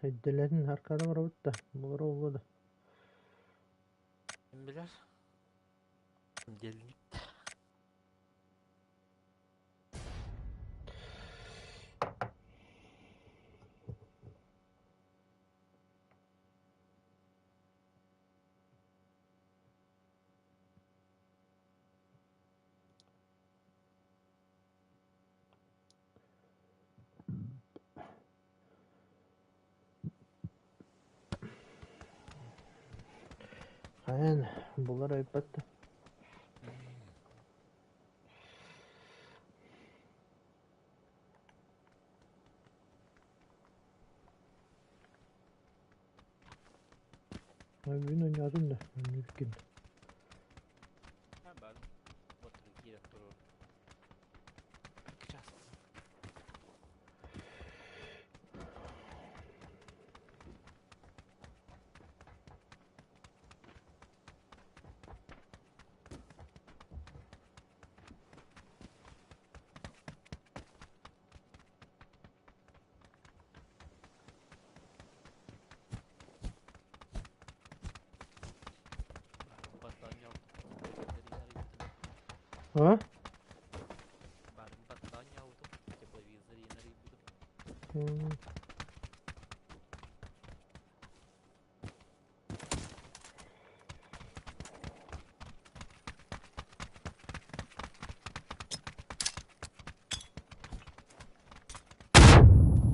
Өйдөлөрүн аркада барабыт да, буолара буолуо да. Ким билэр? Понедельник. Хайан булар айбат да. Бүгүн оонньоотум да, онньууккун. Бар. Вот киирэн турар. Час. А? М.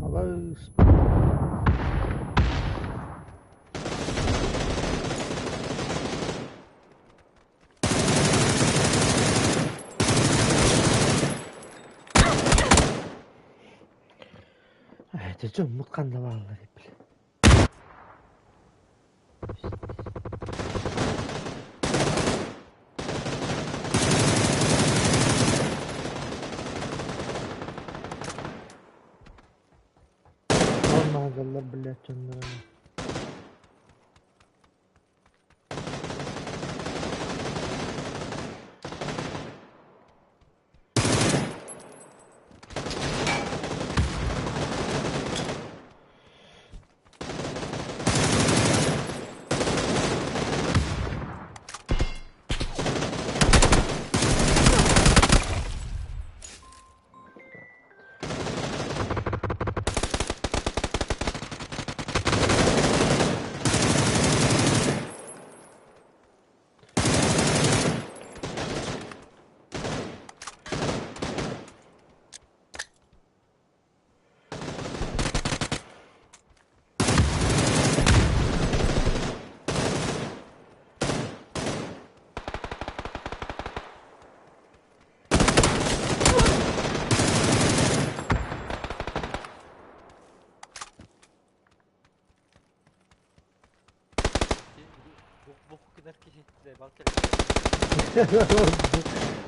Алыс. Ээ, дьоммут ханна бааллар бile. Алмаһаллар блядь дьоннорун.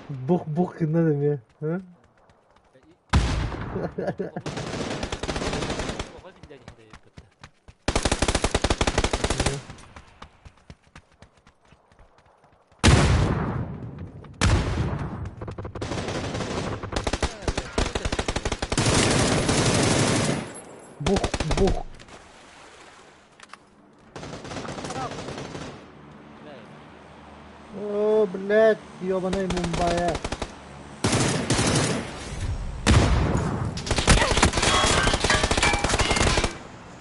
Бух-бух гынна эмиэ. Бух-бух. О, блядь, ёбаный Мумбая.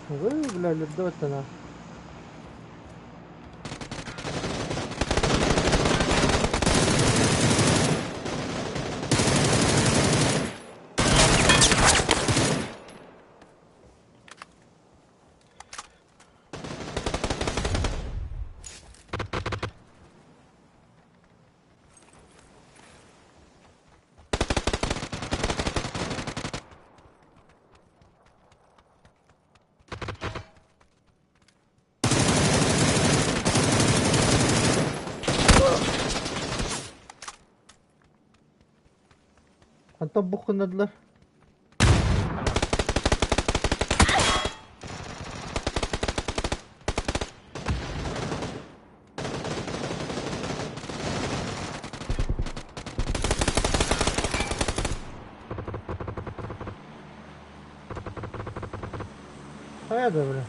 Вы, бля, любдоттана. Хантан бух гыннадылар? Хайа да бля.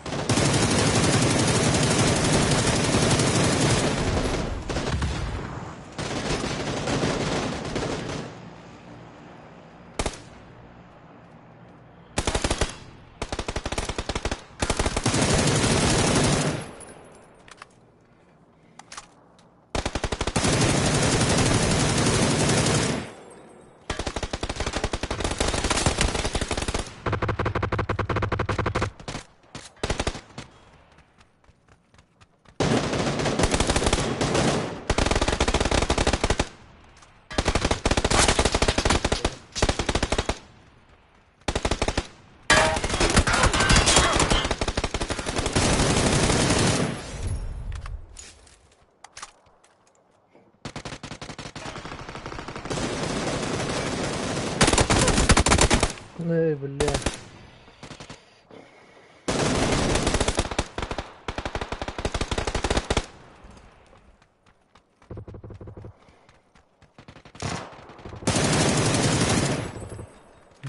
Эй, бля.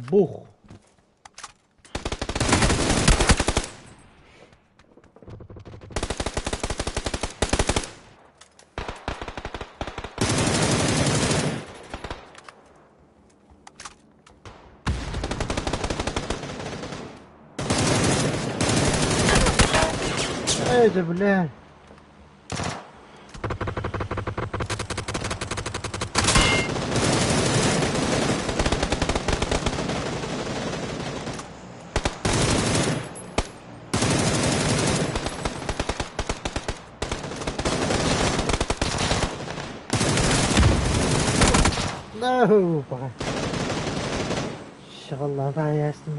Бух. Эй, да бля. No! Шагаллаан таайаастым.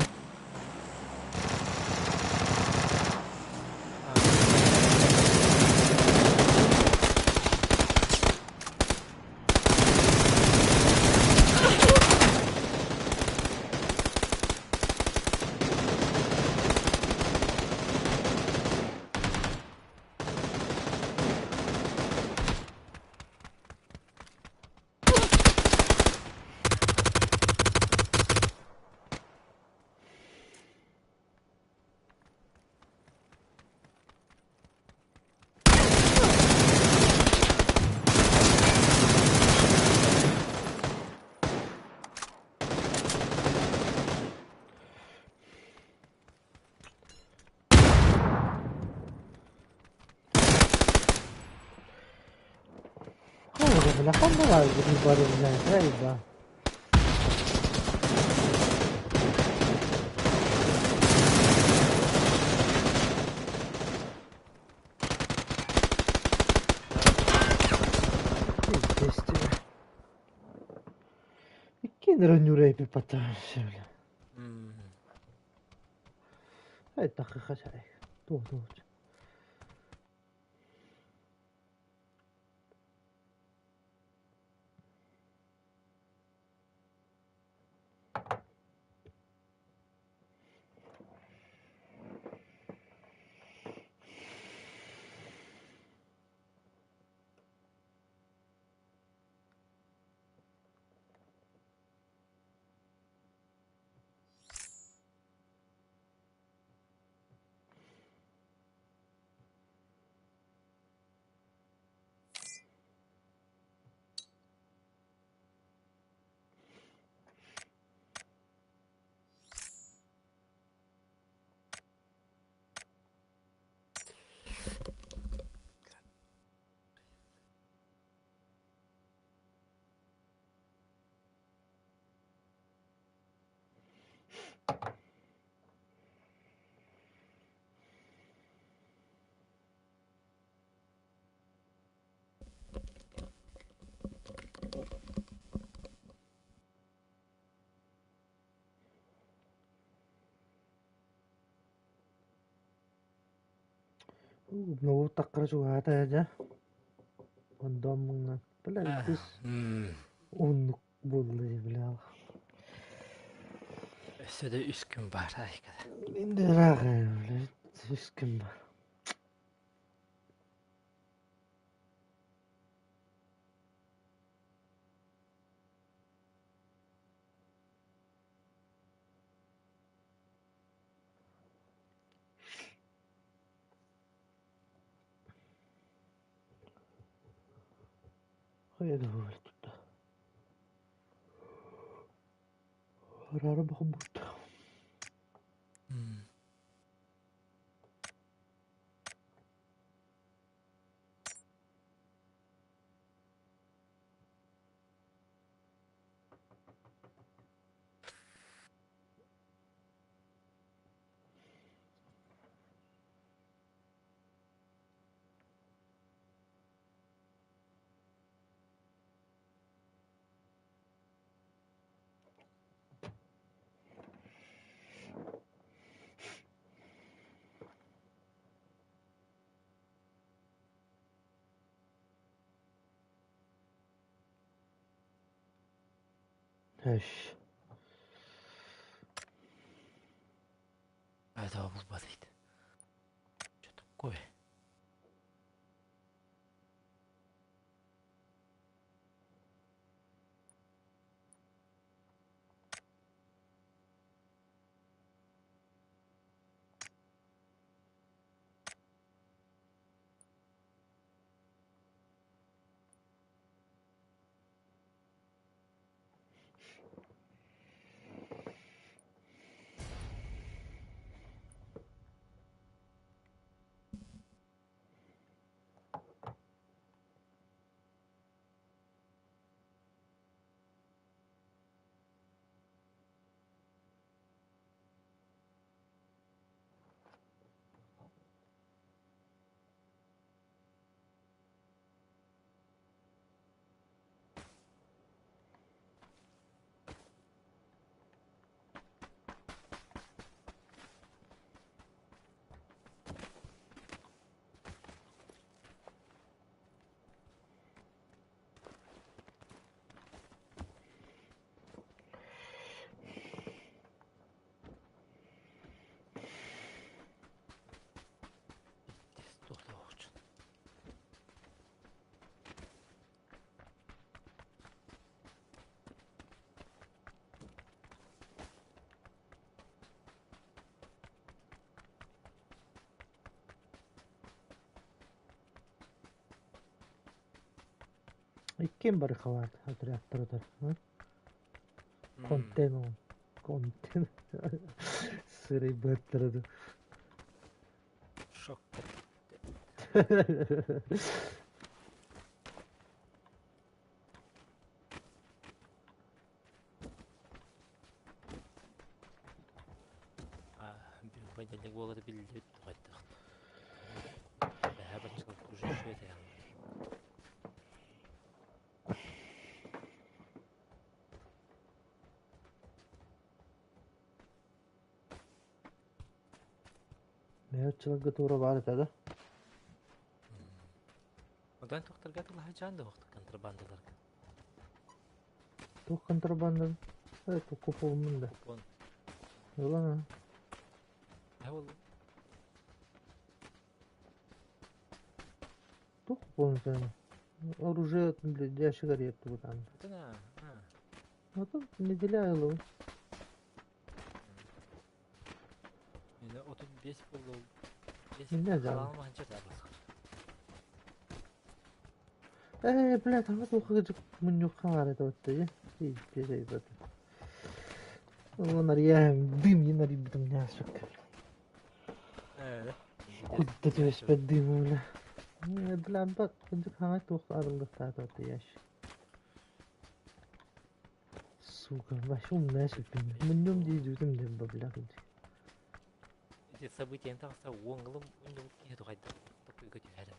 Бля, ханна бары, блядь, да. Пиздец тебе. Иккиэн нүрэйпи патаанша, бля. Ай тахыха сай. Туох туох. Обнову таққара чугаата дьэ. Ондооммуҥна. Бля, иккис уһуннук буолла дии бля. Өссө да үс күн баар айкада. Ыраах бля, үс күн бар. Хайа да тутта. Арара бахбут. Эш. Этого булбатыйт. Что такое? Иккиэн бары халаат отрядтар Контент контент сырый быаттара Шок. Понедельник буолара биллибит тугайдах. Бэһэ баччалар уже үчүгэй Меһ туора баар этэ да? Одан тохторга тылаһа да контрабандаларга. Туох контрабанда? Это купон да. Купон. Ылана. Ол Туох купон сен? Оружие для сигарет там. Да. А тут неделя ылы. Мене 35 болду. Не знаю. Э, блядь, а вот ухагы мунньукка баар этэ баттайы. Вон дым не нарибитым не сука. Куда түбэспэт дым бля. Бля, бат, кырдьык хаҥа туох арыллыктаата ящик. Сука, вообще умная сүппүн. Мунньум дии дүүтүм диэн бля кырдьык. Эти события тахса уоҥылым унньулук киһи тухайда токуйга түһэрэ.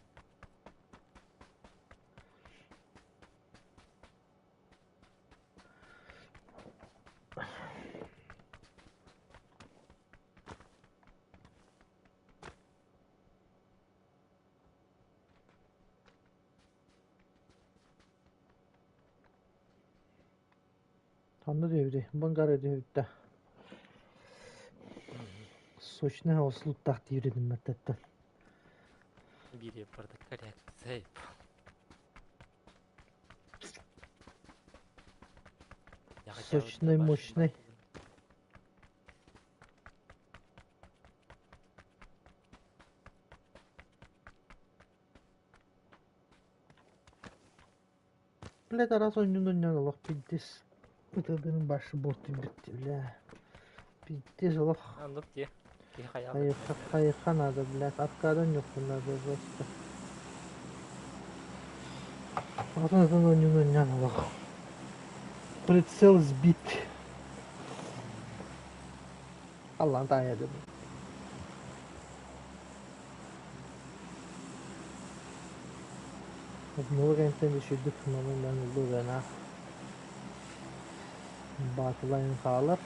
Ханна диэбити, бангара диэбитта. Сочный ослуттах дииридим маттаттан. Бири барда коррекция. Сочный, мощный. Блядь, араас оонньуун-оонньоон олох пиздец ытырдыгын башы буортуйбут бля. Пиздец олох Оннук дии. Киһи хайаан да хайыхха хайыхха наада, блядь, аркада оонньуохпун наада просто. Атын-атын оонньуун-оонньоон олох. Прицел сбит. Аллаан таайа дедим. Обнова кэнниттэн үчүгдүк манан ыллыыр Баатылайын хаалар.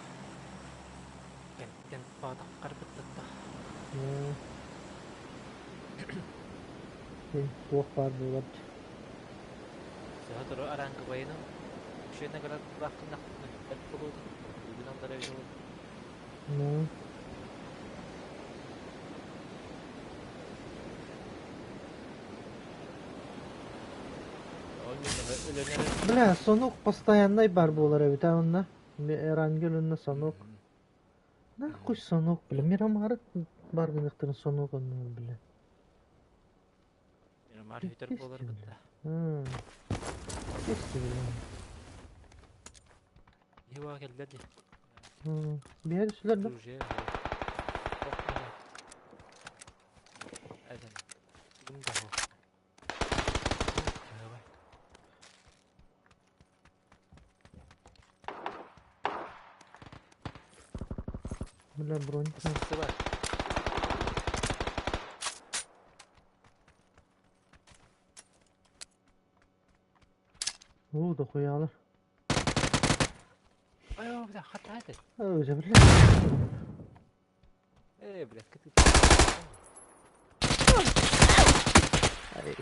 Кэнниттэн баатаххарбыттатта. Туох баар буолар. Сөһө туру араангыбайынан үчүгэй наградалааххыннахпына бэрт буолуо бүгүн аллара эбит Ну. Бля, сонук постояннай бар буолар эбит а онно. Эрангел онно сонук. Нахуй сонук, бля, Мирамары бар гыныктарын сонук онно, бля. Мирамар хүтэр буолар бытта. Иһи кэллэ ди. Биһэр үсүлэр да? Бля, бронь. Уу, дохуялар. Ой, бля, хатааты. Ой, бля. Э, блядь, ты. Ай.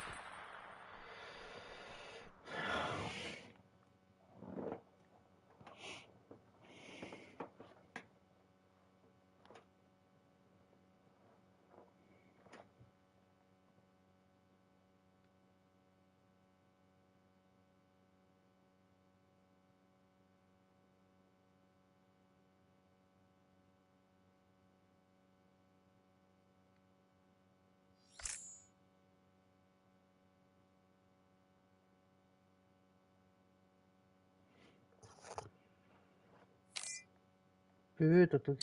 Привет, а тут.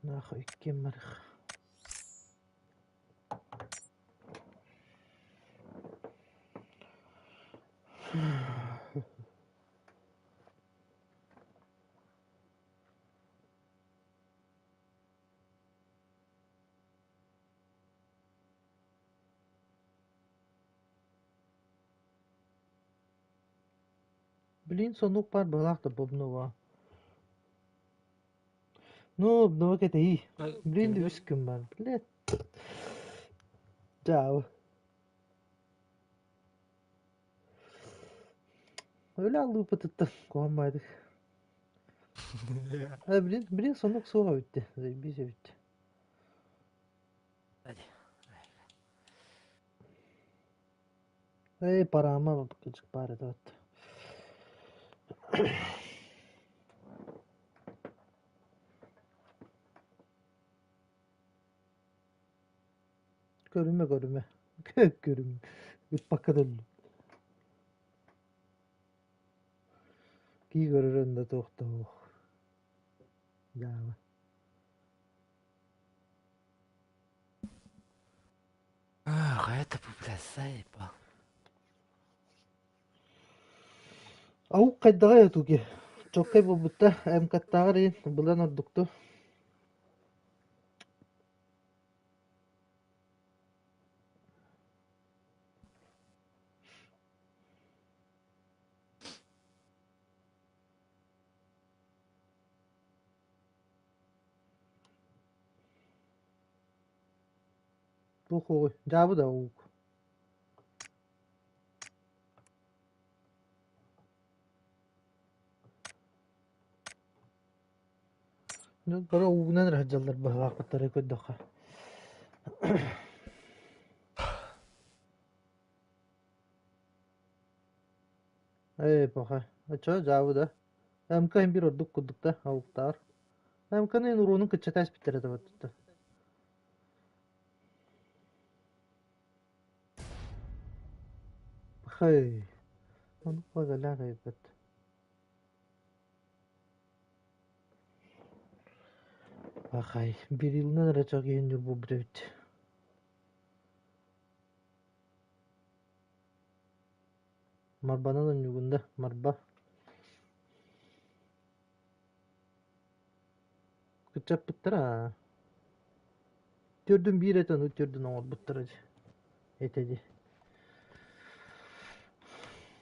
Нахуй, кеммарых. Блин, сонук пар быһалаах да бобнова. Ну, обнова кэтэһии. Блин, үс күн бар. Блядь. Чао. Өлө аллыыппытыттан куһаҥмаатык. Э, блин, блин, сонук суох эбит Заебись эбит. Эй, парама кыдьык баар этэ вот. Көрүмэ, көрүмэ. Көрүмэ. Ыппакка да өллүм. Кии көрөрөн да туох да суох. Дьаама. Ах, это бля, заебал. Аук хайдаҕай отуги? Чоккай буолбутта, МК-тааҕар иһин былан ордукту. Туох уоҕуй, дьаабы да уук. Дьон бары уугунан эрэ сылдьаллар быһыылаахпыттары көрдөххө. Ээ, паха. Оччоҕо дьаабы да. МК биир ордук курдук да, алыптаар. МК-ны уруонун кыччата испиттэрэ табаттыта. Пахай. Ону багалаах эбит. Пахай, Берилынан эрэ чок иһин буолбут эбит. Марбанан онньугун да, Марба. Кыччаппыттара аа. Төрдүн биир этэ, ону төрдүн оҥорбуттара дии. Этэ дии.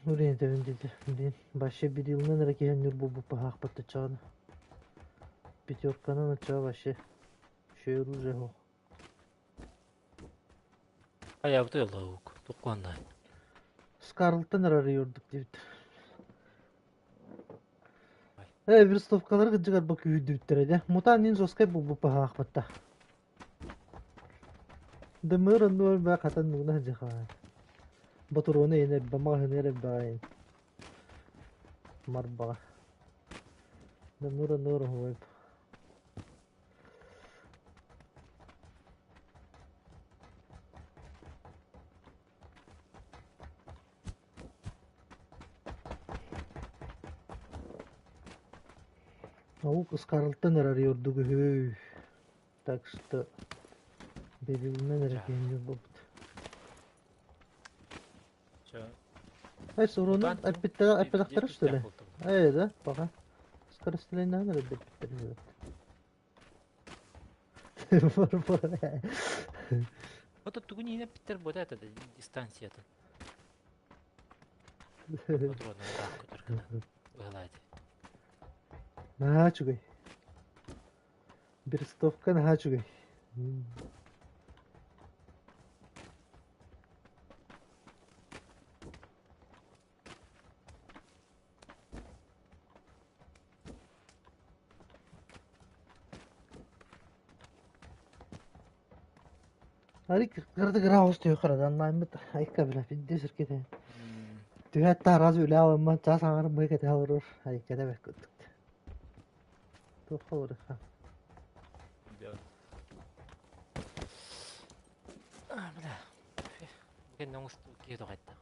Урин этэбин диэтэ. Блин, вообще Берилынан эрэ киһи онньуур буолбуппа аахпат оччоҕуна. Пятерканан оччоҕо вообще еще оружие суох. Хайаабыт ыаллаах туккуонна. Скарлттан эрэ ордук диэбит. Э, верстовкалары кырдьыгарба күүһүрдүбүттэрэ дьэ. Мутаан иин жесткай булбуппаһаахпытта. Дымыр оннугар баа хатан нууна сылдьахаан. Ботуруона иһин эрбэ, маҕаһыыныгар эрбэҕэйин. Марбаҕа. Дымыр оннугар оһуойп. Наук ыскарылтан эрэр ордук үһү. Так что берилинэн эрэ киһини булбут. Ай, суруну эппиттэрэ эппэтэхтэрэ что ли? Э, да, пока. Скорострельнаан эрэ эппиттэр Вот тугун иһин эппиттэр буота это дистанцията. Патроны ыраах көтөр гына. Быһалаати. Наһаа үчүгэй. Берестовка наһаа үчүгэй. Арик кырдык ыраах төһө хараданнааммыт айка бля пиздец эркете. Түһэт та раз үлэ аламмат чаас аҥарын быһа кэтэһэ олорор айката бэрт курдук. Туохха олоруха. А, бля. Кэннэ оҥостуу киһи тоҕайдаах.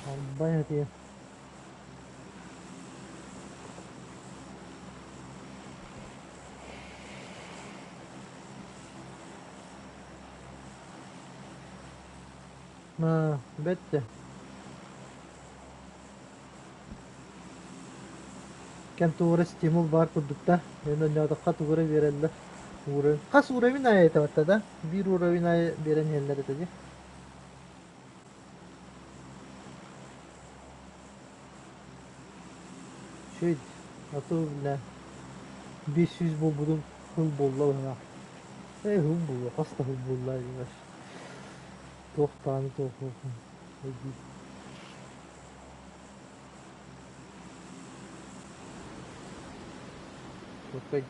Албай этиэ. Ма, бэттэ. Кэм тугура стимул баар курдук да. Эн онньоотоххо тугура биэрэллэр. Уровень. Хас уровень аайы этэ да? Биир уровень аайы биэрэн иһэллэр этэ дии. Үчүгэй, а то бля 500 буолбутум хыл буолла быһыылаах. Ээ хыл буолуо, хас да хыл буолла диибэр. Туох даҕаны туох өйдүүр. Чуолкай.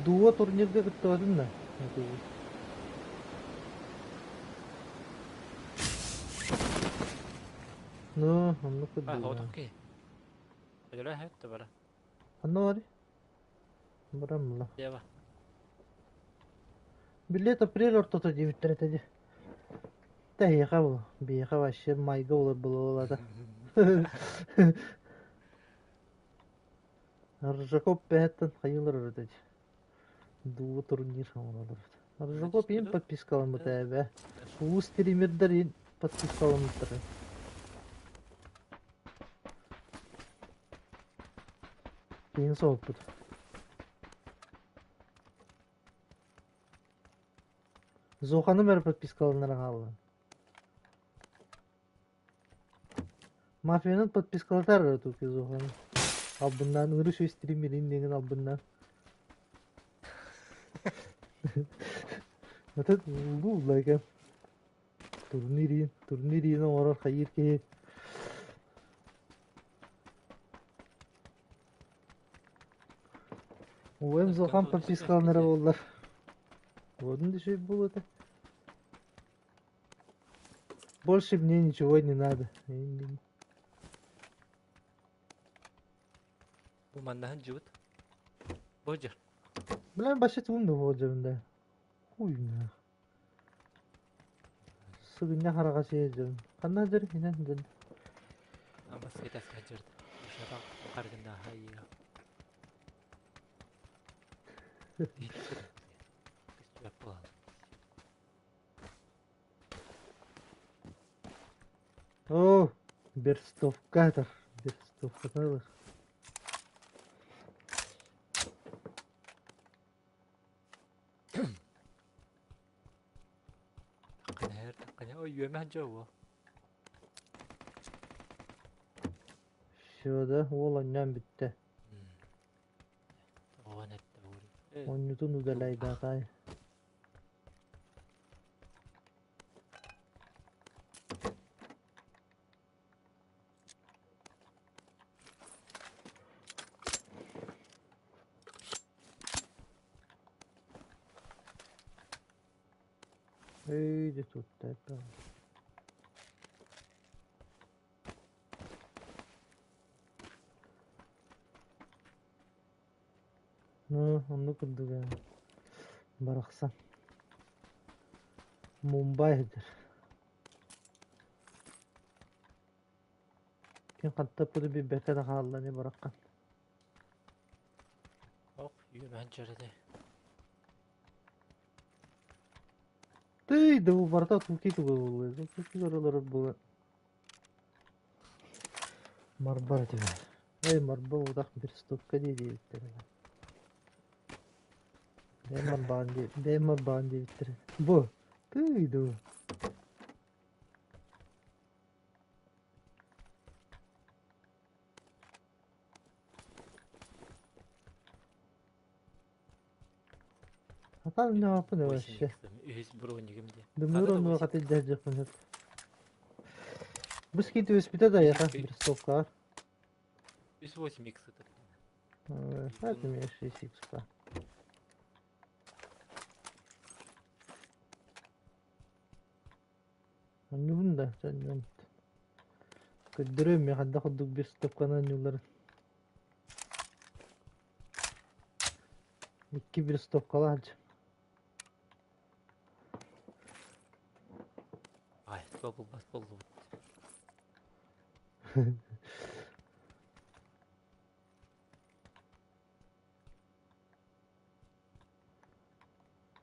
Дуо турнирга кыттыбатын да? Ну, оннук А, курдук. отук Өлө хэт бара. Ханна барый? Бараммыла. Дева. Билет апрель ортото диэбиттэр этэ дии. Тэһиэхэ буолуо, биһиэхэ вообще майга буолар буолуолата. Ржаков бэһэттэн хайыылар өрүтэ дии. Дуу турнир оҥоролор. Ржаков иин подпискаламмыта эбэ. Улуу стримердэр иин подпискаламмыттара. Киһини соһуппут. Зоханым эрэ подпискаланара хаалла. Мафиянан подпискалатар эрэ туки Зоханы. Албыннаан ырыш стримерин диэн албыннаан. Этот улуу экен. Турнирин, турнирин оҥорор хайыыр киһи. Уэм Зохан подпискаланара буоллар. Уодун дешевле было это. Больше мне ничего не надо. Бу маннаһын дьыбыт. Божер. Бля, вообще умный вот да. Хуй на. Сыгынньах хараҕа сиэдьэн. Ханна дьэр инэн дьэн. Ама света саджырд. Ушатан харгында хайыга. О, верстовкатор. Верстовкатор. Все да, уол онньоон бүттэ. Онньутун удаляйдатай. Эй, тут это. Ну, оннук курдук барахсан. Мумбай этэр. Ким хантаппыты билбэккэ да хаалла ини бараххан. Ох, үөмэһин чөрөтө. Тый, да бу барыта тутий туга буолуо. Тутий олорор буолан. Марбар этибэ. Эй, марба утах бир стопка дии диэбиттэр. Бэйэм марбаан дии, бэйэм марбаан диэбиттэр. Бу, тый дуу. Хатан ньооппун вообще. Үһүс бронигым дии. Дымыр онуга хатылдьа сөп. Бу скин түбэспитэ да яха бирстовкаҕар. Үс восемь икс ытыр. Это у меня 6 икс Онньубун да, сэнньэм. Көрдөрүөм мин хайдах курдук бестопканы оонньуулларын. Икки бестопкалаах дьэ. Ай, туох булбас буоллубут.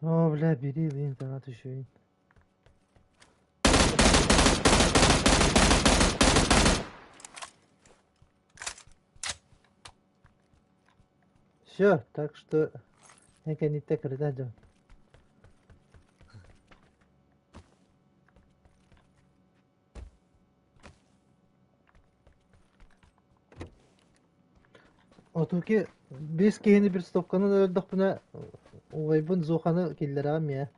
О, бля, бери, блин, гранат еще. Все, так что экэниттэ кырыта дьон. Отуки биэс киһини бир стопканы өлөрдөхпүнэ убайбын Зоханы киллэрэҕим ээ.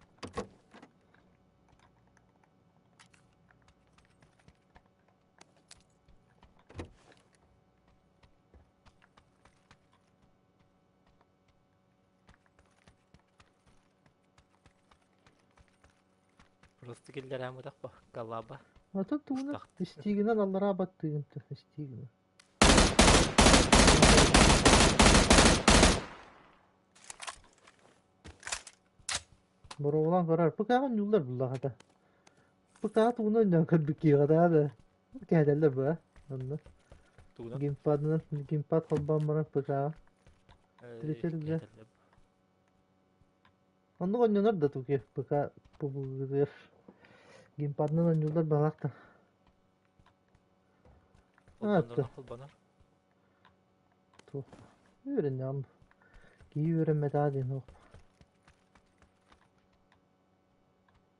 Просто киллэрээм утах коллаба. Атын тугунан истиигинэн аллараа баттыыгын истиигинэн. Боруобалаан көрөр. ПК-ҕа ньууллар буллаҕата. ПК тугунан дьон көрбүт киһиэхэ да кэһэтэллэр быа онно. Тугунан? Геймпадынан геймпад холбоон баран ПК-ҕа. Тричергэ. Оннук оонньонор да туки ПК пубугутугар геймпадынан оонньууллар баҕалаах да. Холбонор, холбонор. Туох. Үөрэннэҕим. Киһи үөрэммэтэҕэ диэн суох.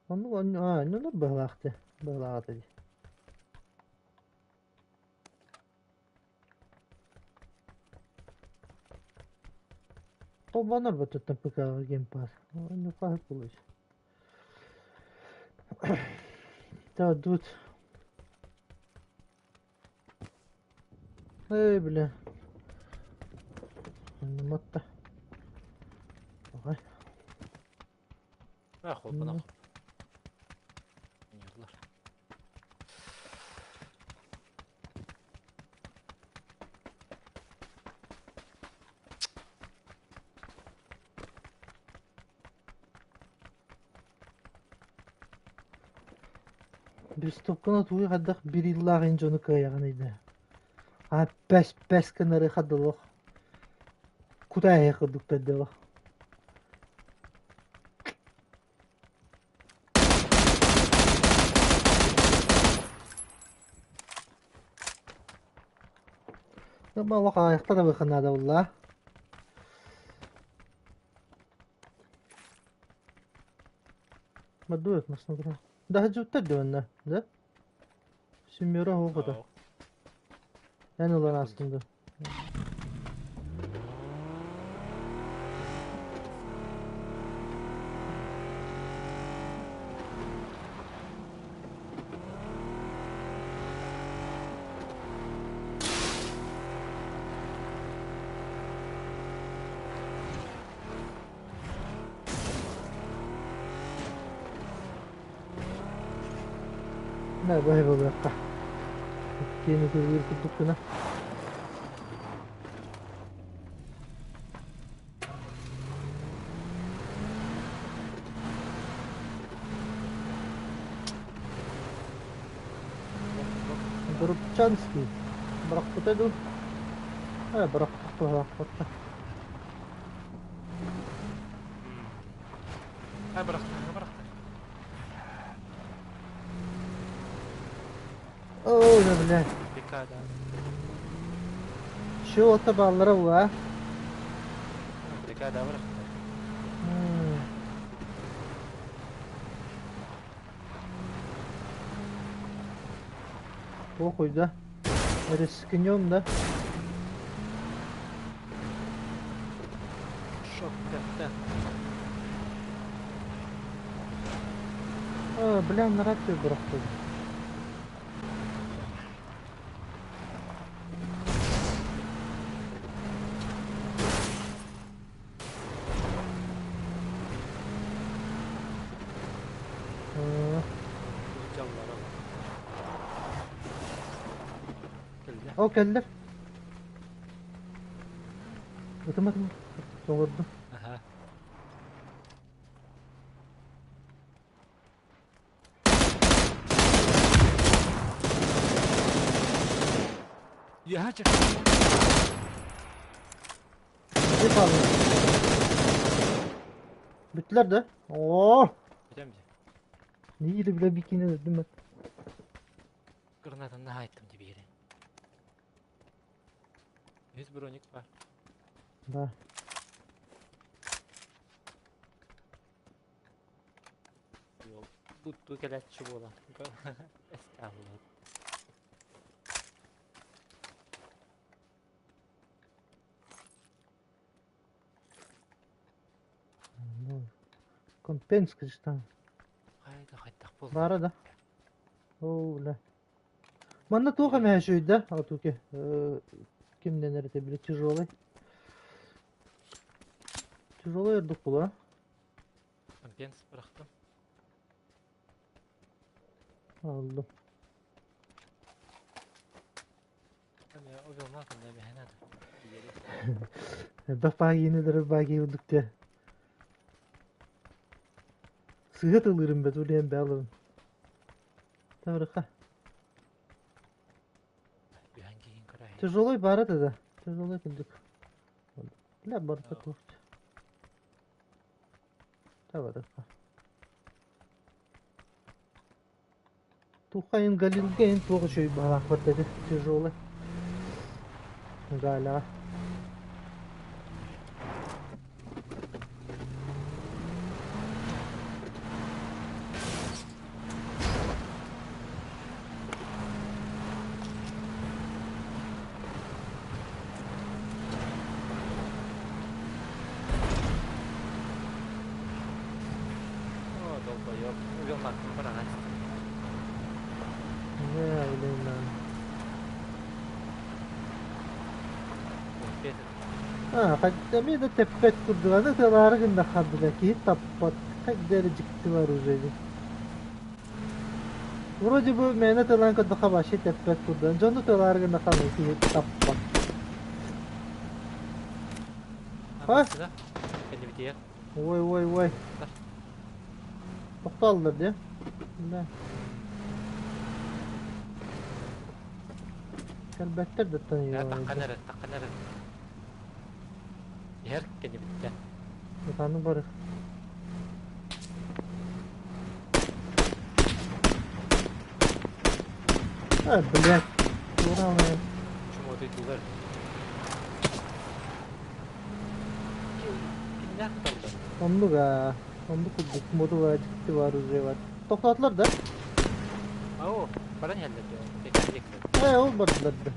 Оннук оонньуулар быһалаах дии, быһалаах этэ дии. Холбонор баттаттан ПК-ҕа геймпад. Оонньуохха сөп буолуо. Так, тут. Эй, бля. Оннумотта. Ой. А, холбонох. Оонньууллар. Бестопканы тугу хайдах биир ыйылаах ин дьону кыайаҕыный да? А пэс пэс гынары хадылох кутааһы курдук төрдөлөх. Олох аҕыйахта да быха наада буолла. Мадует машина. Да жуттар диванна, да? Семеро оҕото. Эн ылан астын да. Да, баһы буолуохха. Киэни кыргыыр курдук гына. Дурупчанский. Бырахпыта дуу? Э, бырахпыт бырахпыт. Ha bıraktı, ha bıraktı. Оо, да бля. Dikkat Şu otobanlara була. Dikkat bıraktı. Похуй, да? Рискнем, да? Шок кәттә. А, бля, на рацию бырахтым. Дьаллара. Кэллэ. Ол кэллэр. Ытым ытым. Соҥордум. Аха. Яха чак. Bir kaldı. Bittiler de. Oo! Бүтәм дии. Neyi bile bikini dedim ben. Гранатаны айттым деп биэрэн. Үс броник бар. Да. Бутту кэлээччи буолан. Estağfurullah. Ну, Компенс там. Хайда хайдах буолла. Баара да. Оо, бля. Манна туох эмэ үчүгэй Атуки. Кимден эрэ били тяжелый. Тяжелый ордук була. Компенс бырахтым. Аллым. Эми обилман кандай бэһэнэ да. Элбэх баагиинылары баагии курдук дии. Сыыһа тыллыырым бэт улиэн бэйэлэрин. Таврыха. Үһэн киһин көрөһүн. Тяжелый баара да. Тяжелый курдук. Бля, барыта туох. Таврыха. Тухайын Галилга эн туох үчүгэй баҕалаах эти тяжелый. Галя. Долбоёб, уйулҕаттан быраҕан Не, блин, А, эмиэ да тэппэт курдук, аны тыалаары гыннахха да киһи таппат, хайда эрэ дьикти бар уже дии. Вроде бы мээнэ тылаан көрдөххө вообще тэппэт курдук, дьону тылаары гыннахха киһи таппат. А? Кэннибитигэр. Ой, ой, ой. Тохтооллор дии. Да. Кэлбэттэр да Таххан эрэ, таххан эрэ. Иһэр кэннибиттэн. Ытаны бары. А, блядь. Ура, Чумотуйдулар. Кинилэр кыталлар. Оннук аа. Оннук курдук моду бар, дьикти бар, уже бар. Тохтоотулар да? Оо, баран иһэллэр дьэ. Ээ, ол бардылар да.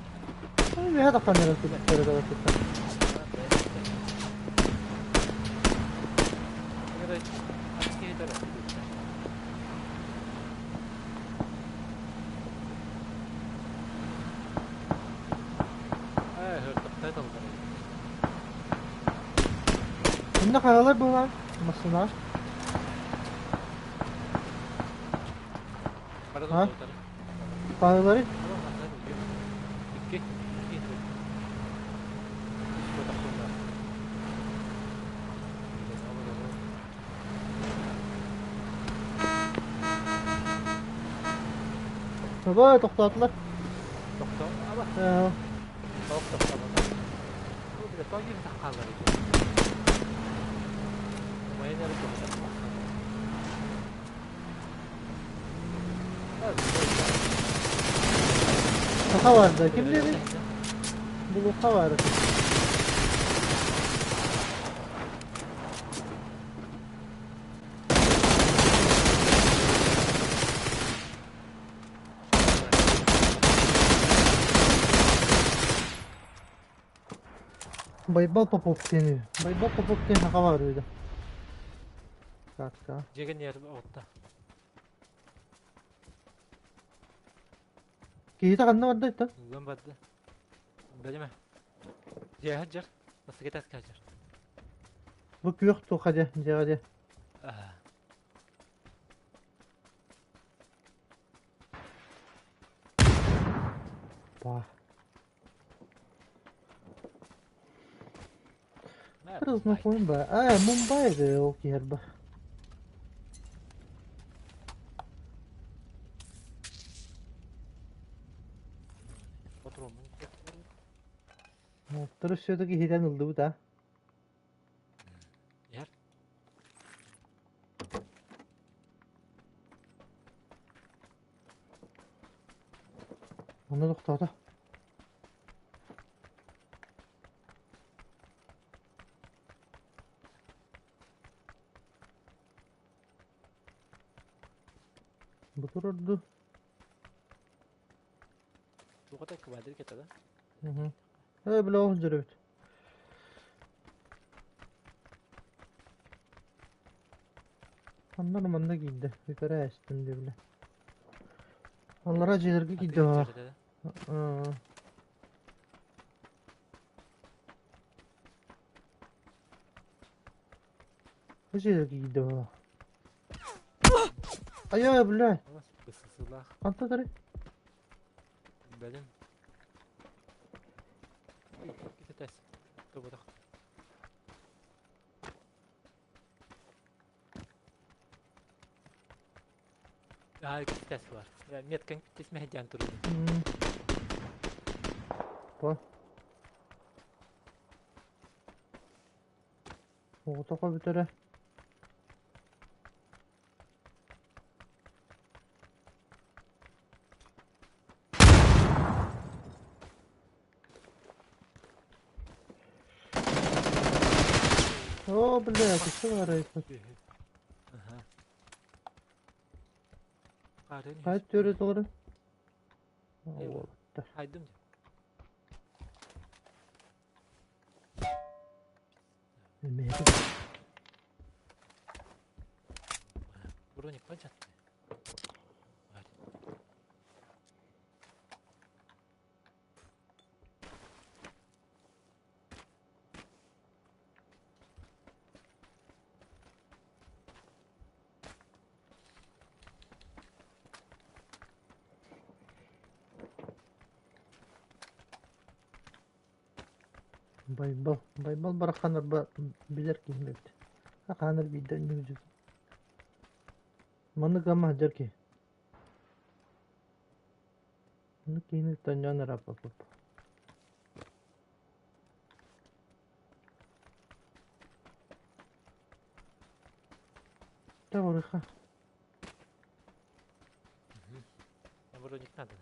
Үөһэ таххан эрэр курдуктар сытар. Инна хайалар буолан массыына. А? Хайалары? Давай тохтоотулар. Тохтоо. Тохтоо. Саха бар да. Ким dedi? Булуха бар. Байбал Попов диэн Байбал Попов диэн саха баар үһү да. Картка. Дьиэгин ньиэр оҕутта. Киһитэ ханна барда иттэн? Ыллан барда. Бэлэмэ. Дьиэ сылдьар. Бастакы таска сылдьар. Бу күөх туха дьэ, дьиэҕэ дьэ. Па. Знакомый А, Мумбай же ол киһэрбэ. Моттор все-таки иһитэн ыллыбыт а. Онно тохтоото. Бу турар дуу? Туохата квадрик этэ да? Мгм. Ээ, бля, оһон дьөрөбүт. Ханна манна киирдэ. Үкэрэ эстим дии бля. Аллара дьиэлэргэ киирдэ Атыыр дьөрөтө да? Бу дьиэлэргэ киирдэ Айа, бля. Бысысылаах. Хантан тарый? Бэлэм. Китэтес. Тоботох. Аа, китэтес бар. Меткаң тесмэһдян туруу. По. Оҕотоко бүтэрэ. О, бля, ты что арайсың? Ага. Хайт төрө тоҕыры? Уолаттар. Хайдым. Эмиэ. Броник бадьатты. Байбал, Байбал барахсан арба билэр киһим эбит. Хаанар биирдэ үннүгүдүт. Маннык ама сылдьар киһи. Маннык киһини тонньоон ырааппаппыт. Да барыха. Вроде надо.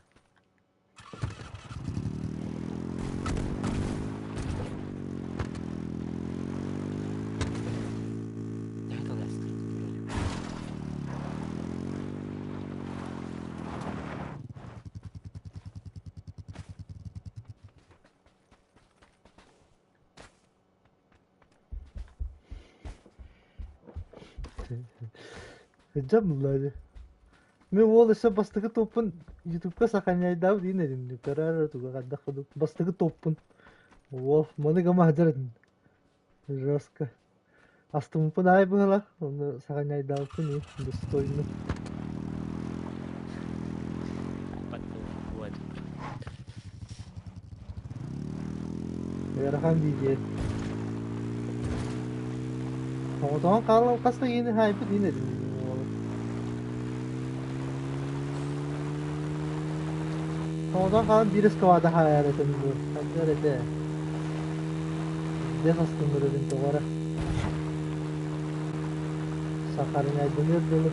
Сылдьан булла Мин уол өссө бастакы топпун ютубка сохраняйдаабыт диин этим көрөр туга хайдах курдук бастакы топпун уол маны гама сылдьар этим жестко астыммыппын аай быһалар ону сохраняйдаабыппын и достойно. Ыарахан видео. Оҕотоҕун хаалан хас да иини хаайбыт иин этим Оҕотоҕун хаалан биир эскавада хаайар этим бу. Хайдар этэ. Дес астыннар этим тоҕо эрэ. Сахарыҥайдыныыр дылы.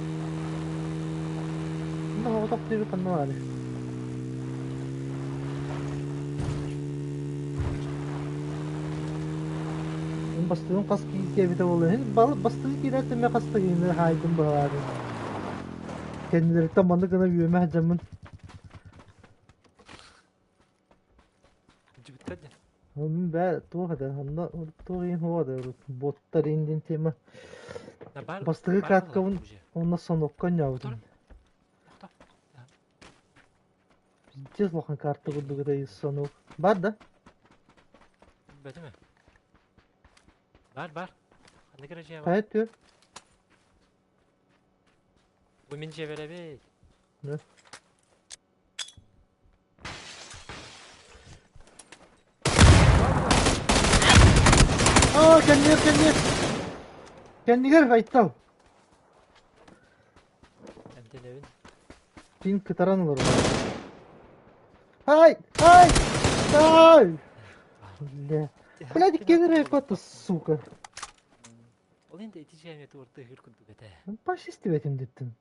Онно оҕотох диэби ханна баарый? Бастыгын хас киирбитэ буолла иһин бастыгы киирээт эмиэ хас да киһини хаайдым быһалаатым. Кэннилэриттэн маннык гына үөмэ сылдьаммын. Дьүбүттэр дьэ. Мин бээ туох этэ онно туох иһин хуо да боттар иһин диэн тема. Бастыгы краткабын онно сонокко ньаабытым. Пиздец улахан карта курдук это сонок. Бар да? Бэтиме. Бар бар. Ханна кирэ Хайа түөр? Бу мин дьиэбэр эбит. Да. Аа, кэннигэр, кэннигэр. Кэннигэр Айтал. Эмтэнэбин. Кин кытаран олорор. Ай! Ай! Ай! Бля. Блядь, кенер это, сука. Ол енді ити жайме туорты хыр курдук этэ. Паш истибэтим диттим.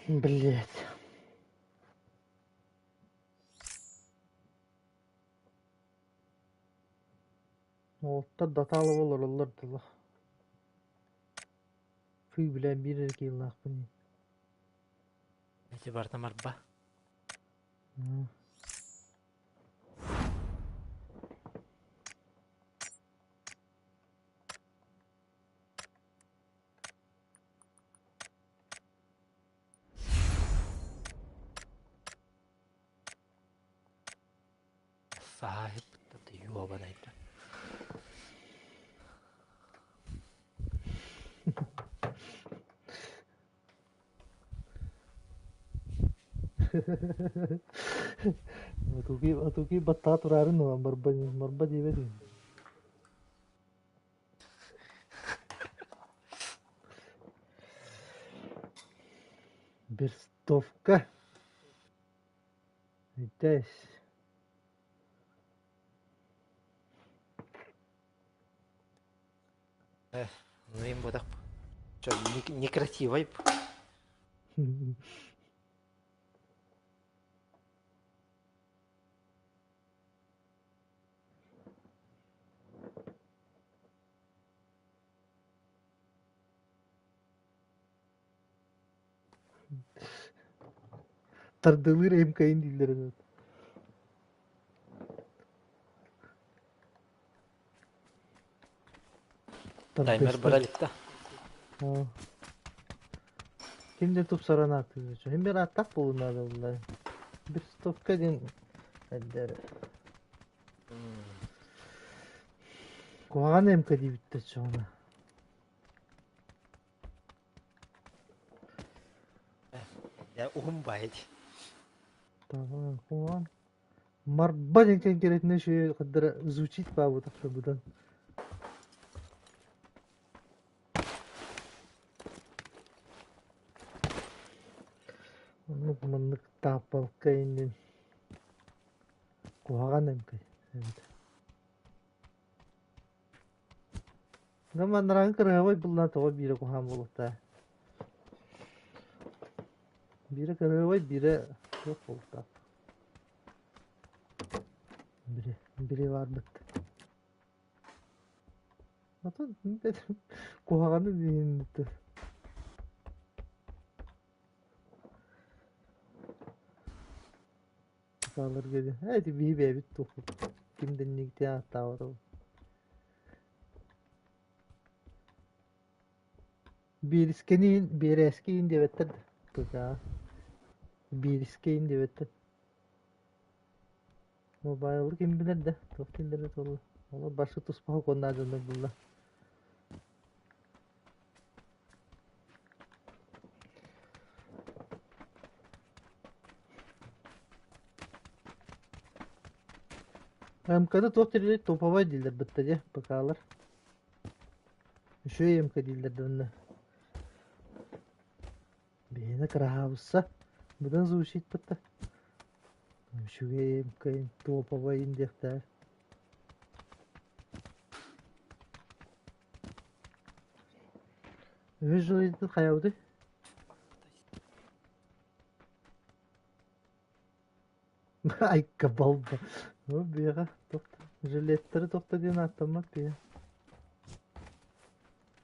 Блять. Уолаттар датаалап олороллор дылы. Фүй, бля, биир эрэ киһилаахпын. Эти барыта марба. Сааһыппыттан юобанайда. Атуки атуки баттаҕа тураарын ылан барба барба диэбэт үһү. Берстовка. Здесь. Ну им бодах. Чё, некрасивой. Тардылыыр эмкэйин дииллэр ини. Таймер Тардыста. бара илик да. Оо. Ким да тупсаран ааттыыр. Хим бир ааттаах буолуон наада буолла. Бестовка диэн эрдэр. Куһаҕан эмка диэбиттэр чоҕуна. Дьэ уһун баайы дии. Куһаҕан. Марба диэн кэҥкэрэтинэ үчүгэй хардара звучит баабытах быдан. Оннук маннык тааппалка иннин куһаҕан эмкэй эбит. Да маннарааҥы кыраһабай буллаан тоҕо биирэ куһаҕан буолуохтаа. Биирэ кыраһабай, биирэ суох буолуохтаах. Бири, бири баарбыт. Атын куһаҕаны диэн Сааларга диэн. Ээ ити биһи бэйэбит туохпут. Ким да иннигитин ааттаабата. Биэрискэни биэрээски иин диэбэттэр да. Тутаа. Биэрискэ иин диэбэттэр. Мобайлы ким билэр да, туох дииллэрэ буолла. Олор барсы туспа сокуоннаах дьоннор булла. МК-ны туох дииллэр топовай дииллэр бытта дьэ ПК-лар. Үчүгэй МК дииллэр да онно. Биһиэнэ кыраһаабысса. Быдан звучит бытта. Үчүгэй МК топовай диэхтээр. Үһүс жилетин хайабытый? Айка балба. Ну, биэҕэ тохто. Жилеттары тохто диэн ааттаммат биэ.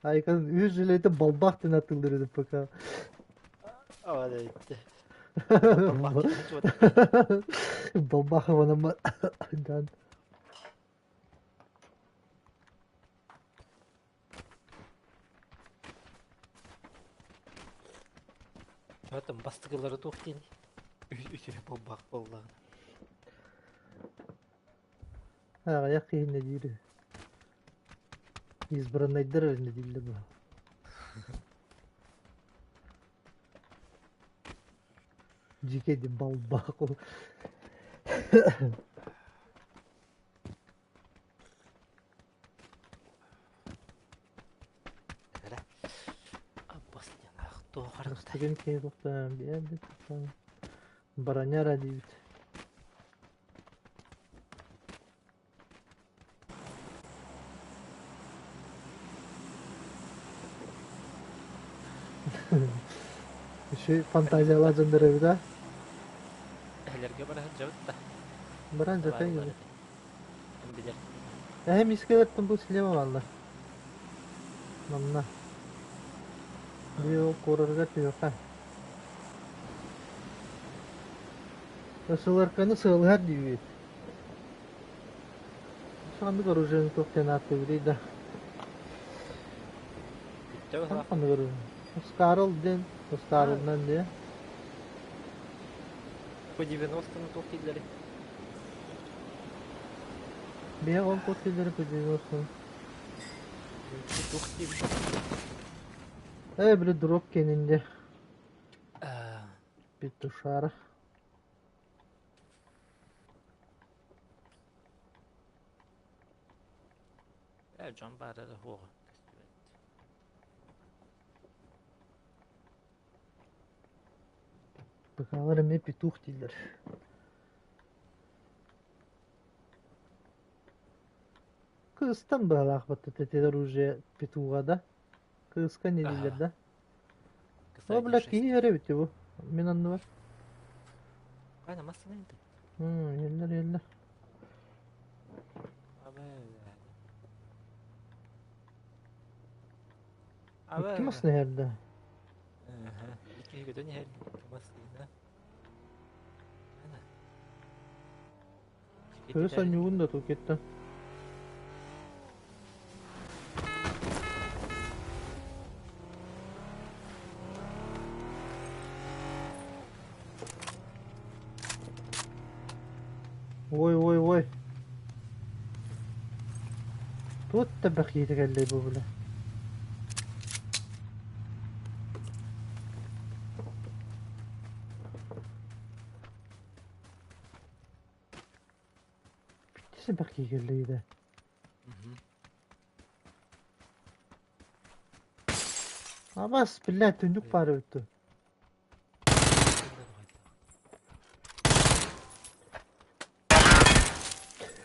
Айка үһүс жилети балбах диэн аттыыллар эбит пока. Ава да итти. Балбах ыванаммат. Дан. Оттон бастакылары туох диэний? Үтүө буолбах буоллаҕына. Аҕыйах киһи диир. Избраннайдар эрэ дииллэр бу. Дьиикэй диэн балбаах ол. Бастакын киһи тохтоон биэрбит броня эрэ диибит. Үчүгэй фантазиялаах дьоннор эбит аа? Эһэлэргэ бара сылдьабыт да. Баран дьатай Бааллар ити. Ким билэр. Эһэм искэлэртэн бу слева бааллар. Манна. Био куорарыгар түһүөххэ. Сыларканы сыалыһар диибит. Ханнык оружиены туох диэн ааттыыбытый да. Бүттэ быһылаах. Ханнык оружие? Скарл диэн, Скарлынан диэ. По 90-ну туох дииллэрий? Биһиэхэ ол туох дииллэрий по 90-ну? Туох диибит? Ээ, били дроп кэнин дьэ. Петушара. Ээ, дьон баара эрэ суоҕа көстүбэт. ПК-лар эмиэ петух дииллэр. Кыыстан быһалаах баттата оружие петуга да. Кыыска не дииллэр да. О, бля, киһи иһэр эбит бу. Мин анныбар. Хайна массыына инте. Иһэллэр, иһэллэр. Икки массыына иһэр да. киһи көтөн иһэр массыына. Ана. Көрө сонньугун да тукеттан. Ой, ой, ой. Тут да бэхиитэ кэллэй бу бile. Бүттэ бэхии кэллэй да. Абас, блядь, түннүк баар эбит дуо?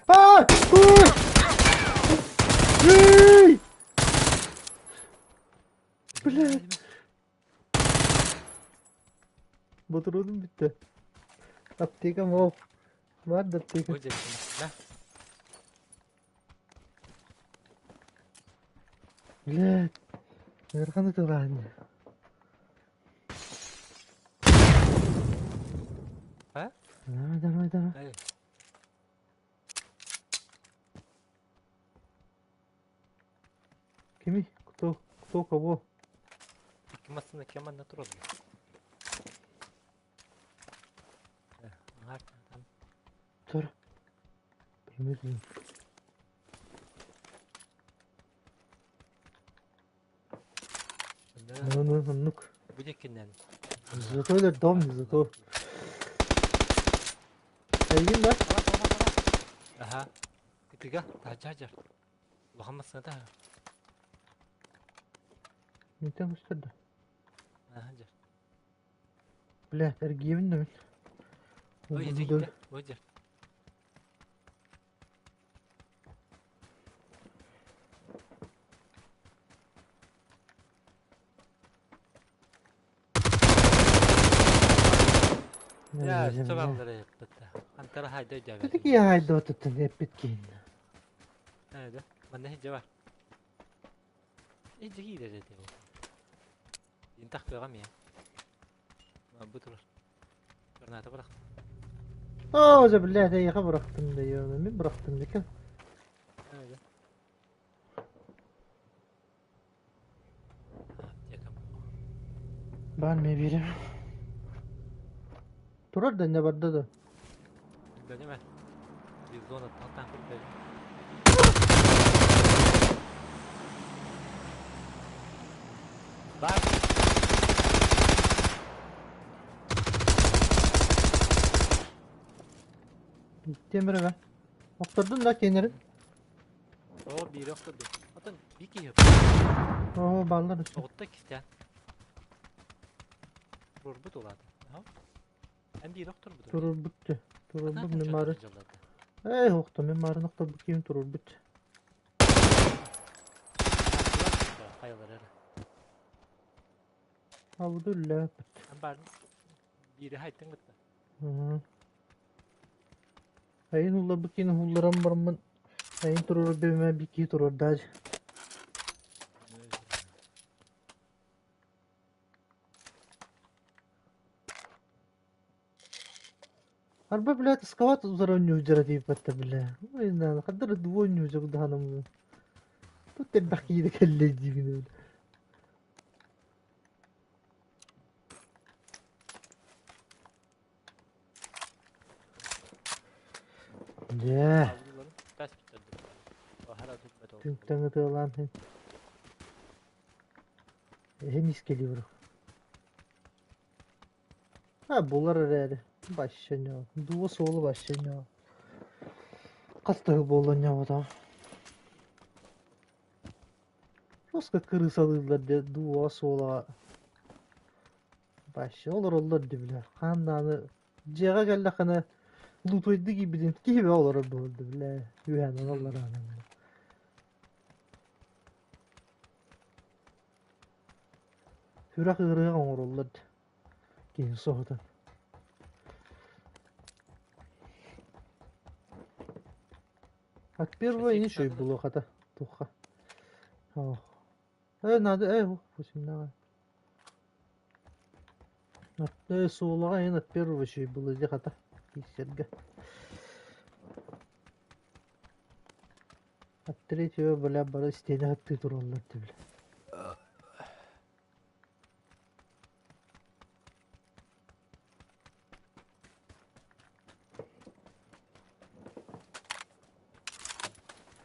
Аа! Ой! Блядь! Ботуруунум бүттэ. Аптекам ол. Бар да аптека. Блядь. Ыарахан ытылаан. А? Давай, давай, давай. Эй. Кими? Кто? Кто кого? Икки массыына ким манна турар? Аҥаар там. Тур. Примерно. Да. Ну, ну, оннук. Бу диэкинэн. Зато это дом, зато. Эйигин да? Аха. Кытыга, таһдьа Улахан массыына Нитен көстөр да. Аха, дьэ. Бля, эргийэбин да мин. Ой, дьэ, ой, дьэ. Я, сабаллары эппитте. Антара хайда өйдөөбөт. Таки хайда эппит киин. Ээ, манна хиджа бар. Иджи киирэр этэ. Интах кыаҕам я. Бу турар. Граната бырах. Оо, за блядь, эйиэхэ бырахтым да ёна, мин бырахтым дикэн. Ээ, Аптекам. Баар мэ биэрем. Турар да не барда да. Билбэтим Биир зонаттан таах билбэтим. Бар. Темир be. Охтордун да кенерин. Оо, биири охторду. Отон биир киһи Оо, баллар өссө. Оҕутта иккистээн. Турбут улаата. Эн биири охторбут. Турурбут. Турурбут мен бары. Эй, охто мен барын охторбут киһим турурбут. Хайалар эрэ. Абыды үллээппит. Эн барын биири хайттың бытта. Айын улларбыт киин улларан бараммын. Айын туруру бэбимэ бикки киһи турурдааж. Арба, блядь, скават утары тиийбэттэр, бля. Ой, на, хаддар двойню даһанам. Тут элбэх киһи кэллэ диибин. Дьэ, түнктэн ытыалаан эһин искелибир. А, булар эрээри. Башшанё. Дуо суолу башшанё. Хас тыһы буолланньабата. Жестко крысалыыллар дэ дуо суола Башша олороллор дии бile. Хаан дьиэҕэ кэллэххинэ лутуйдук киирбитин киһи бөҕө олорор буолла бile. Үөһээнэн аллараанан. Сүрэх ыарыһах оҥороллор дии. Киһи соһутан. От первой ничего и было хата. Туха. Ох. Надо, восемнадцать. Суолаҕа эн от первого үчүгэй было дии хата киирсэргэ. От третьего бля бары истиэнэ хаттыы тураллар дии бля.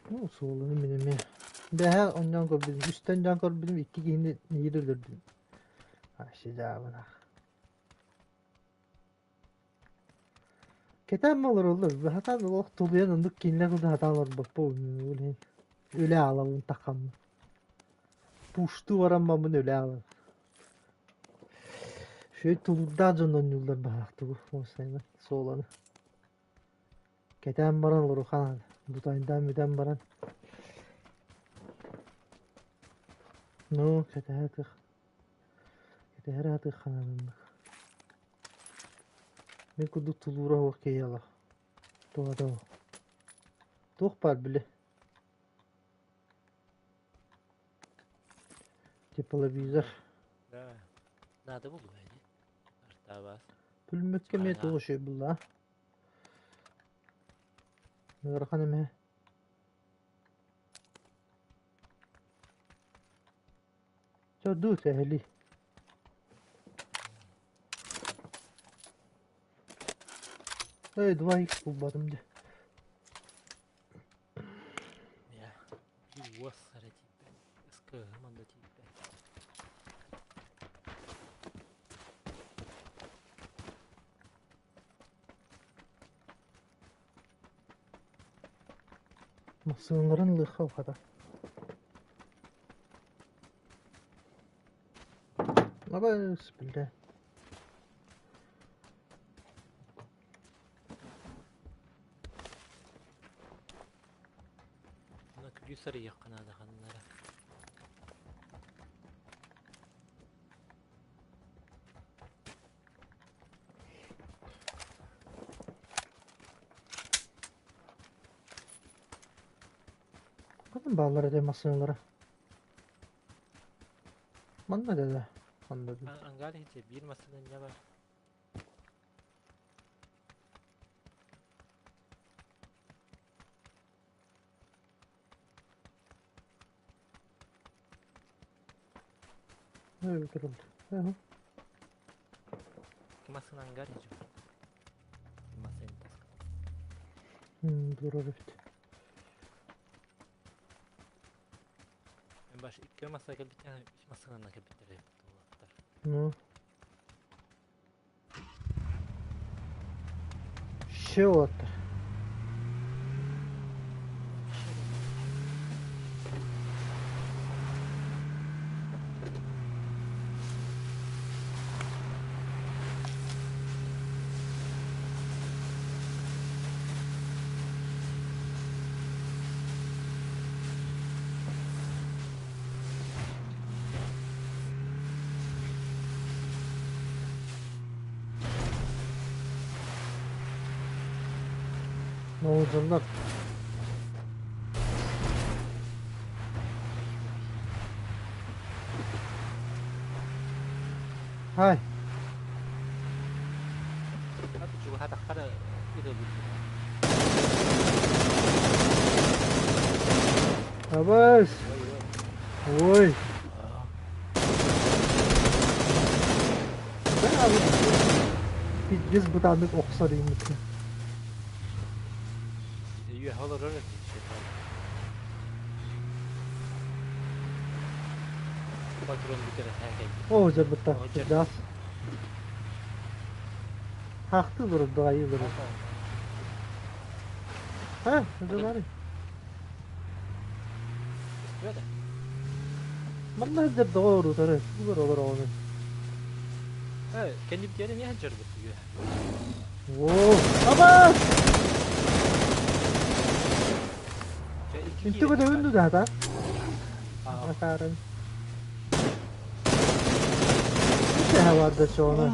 Ну, суолуну мин эмиэ. Бэһээ онньоон көрбүтүм, үстэн дьон көрбүтүм, икки киһини нэһиилэ өлөрдүм. Вообще дьаабылаах. Кэтээн олороллор, сатаан олох тулуйан оннук кинилэр курдук сатаан олорбоппун ол иһин үлэ аҕалабын таххаммын. Пуштуу бараммын үлэ аҕалабын. Үчүгэй тулуурдаах дьон оонньууллар баһаахтыгы уопсайынан суоланы. Кэтээн баран олорухан бутайдаан бүтэн баран ну кэтэһэ тых кэтэһэр аатых ханааныннык. Мин курдук тулуура суох киһи олох. Туһата суох. Туох баар били Тепловизор. Да. Надо было дии. Артабаас. Пулеметка эмиэ туох үчүгэй буолла Ыарахан эмэ. Чэ дуу сэһэлий. Эй, 2х булбатым дии. Биир уос эрэ тиийбэт, СК-һым да тиийбэт. Массыыналарын ылыахха хата. Абас, бля. Мына күлүү сарыйыахха наада ханнара. Ханан бааллар этэй массыыналара? Манна да ханна да. Ангар иһитэ биир массыына инньэ бар. Массыына ангар иһдьэ. Массыына таска. Турар эбит. Баш икки массыына кэлбиттэр, үс массыынанан кэлбиттэр эбит уолаттар. Ну. Все уолаттар. Ноолдьоллор. Хай. Чугаһатахха Абас! Ой! Пиздец бытааннык охсор иҥмит. Үөһэ олорор Патрон бүтэр Оо, дьарбытта. Кырдьаҕас. Хаахтыы олорор баҕайы олорор. А, это Манна сылдьар доҕор утары булар олороҕун. Кэннибитигэр эмиэ сылдьарбыт үһү. Оо, абаас! Интү көтөбүн дуу даата? Атааран. Төһө барда чоҕуна?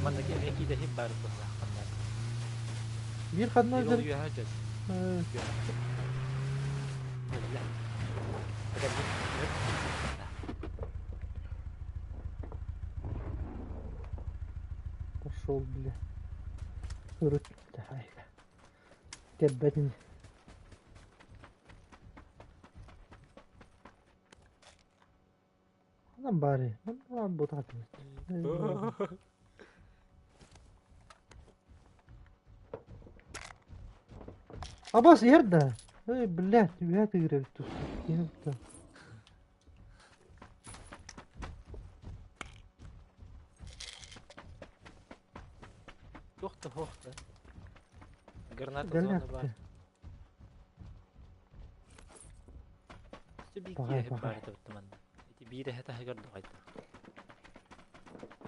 Манна эмиэ киидэһип баар быһыылаах Биир ханна Биир ол үөһэ дьэ. Сол бile. Урут кэлбэтин. Ханан баарый? Манна бутаатын. Абас иһэр да? Эй, блядь, үһэ тыгыр эбит туспут. Киһи бутта. Туох да суох да. Граната зона баар. Өссө биир Паҕай, киэһэ паҕай. баар этэ манна. Ити биир эһэ таһыгар доҕойдо.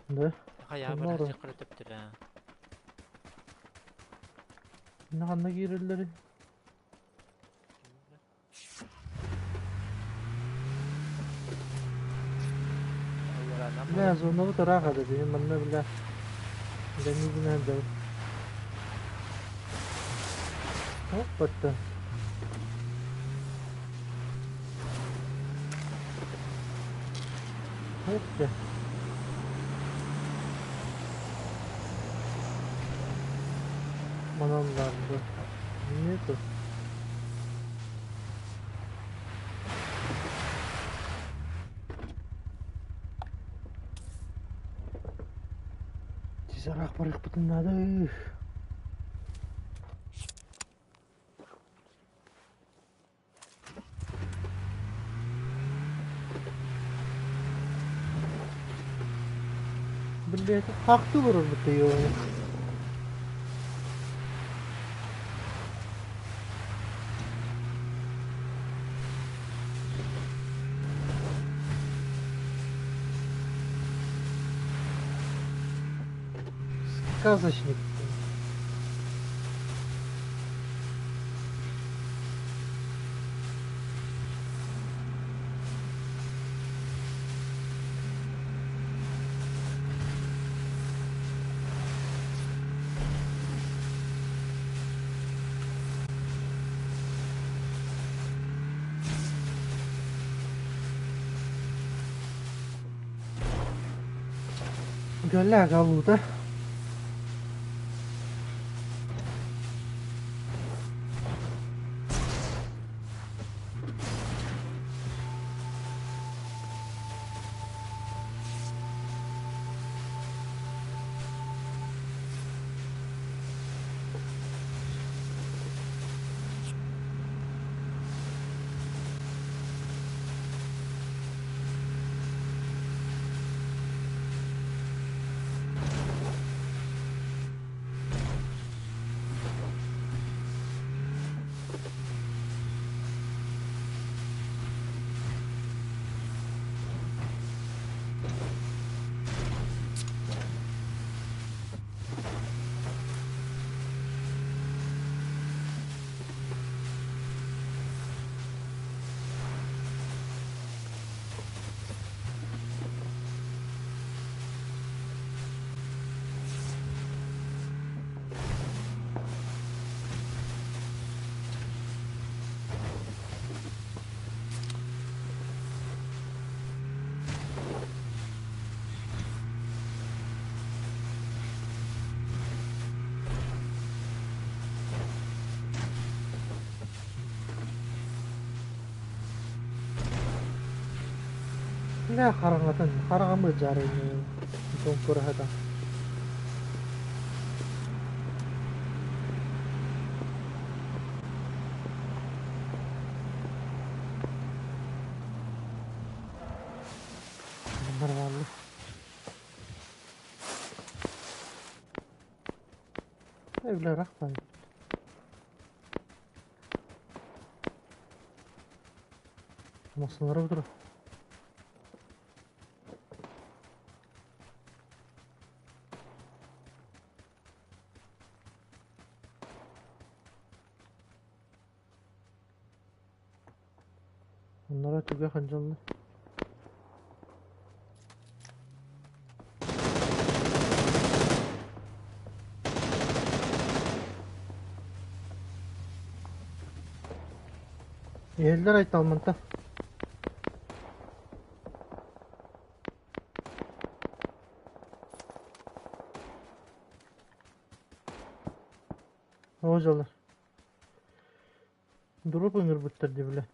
Да? Хайаа Ханна барар олорор? сирхара төптөрө. Инна ханна киирэллэрий? Бля, зонабыт ыраах этэ дии, манна бля, дэнигинэн да. Оппаттан. Оппа. Манан баар Нету. Тизараах барыахпытын наада. Блядь, хахты олорорбут да ёбаный. Сказочник. Гөллөөх алуута. Бля, хараҥатын, хараҥамы дьаарайны тоҥкураһата. Нормально. Бля, рахпай. Массыналара турар. Оннора түгэх дьонно. Иһэллэр айталманта. Туох дьаллар? Дроп ыҥырбыттар дии бile.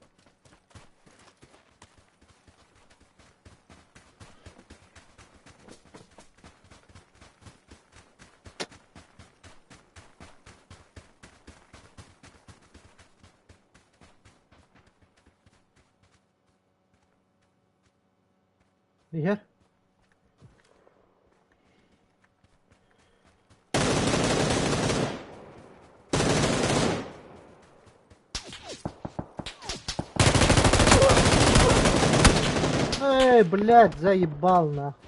Иһэр. Эй, блядь, заебал нахуй.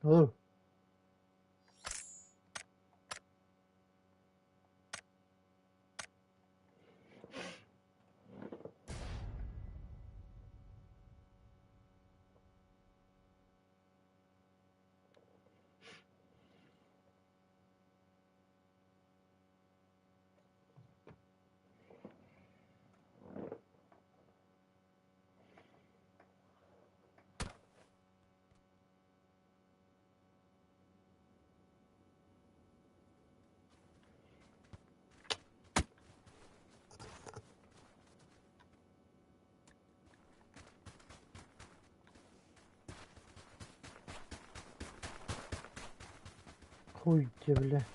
Oğlum. Хуй тебе, бля.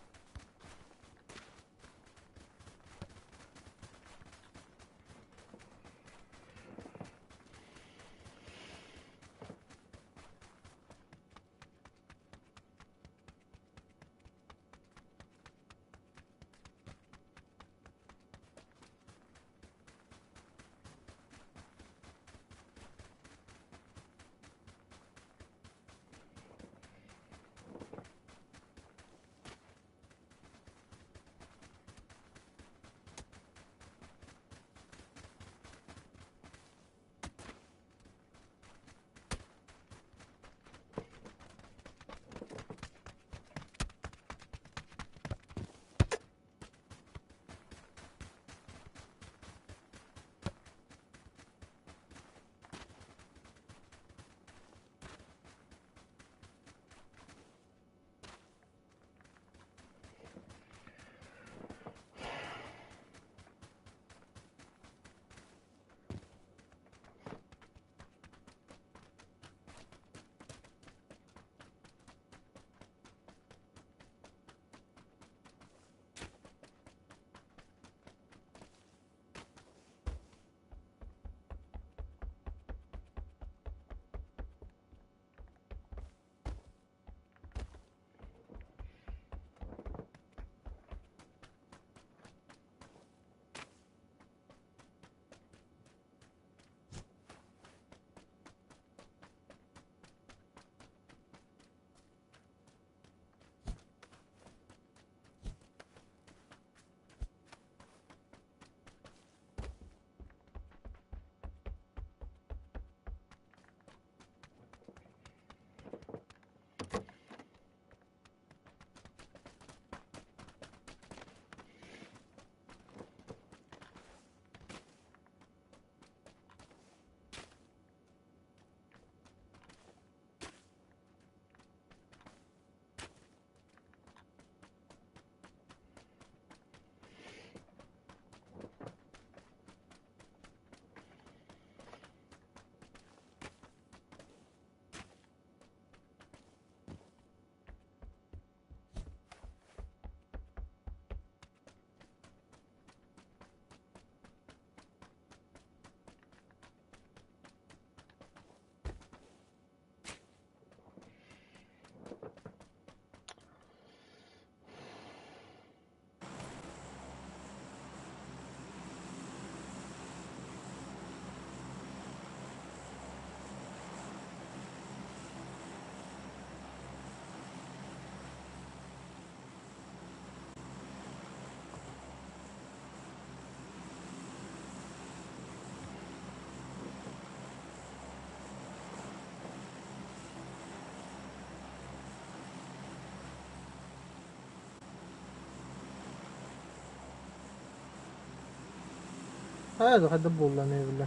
Хайа хайда буолла не билэ.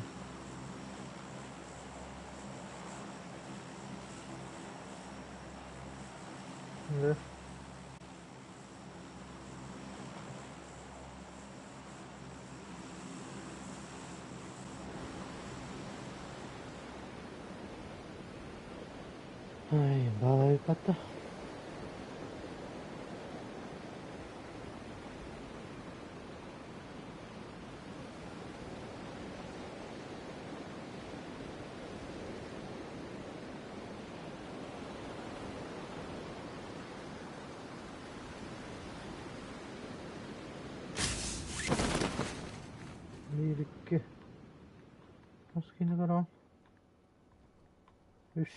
Да. Ай, балайбата. Bir, iki. Nasıl кини Үс.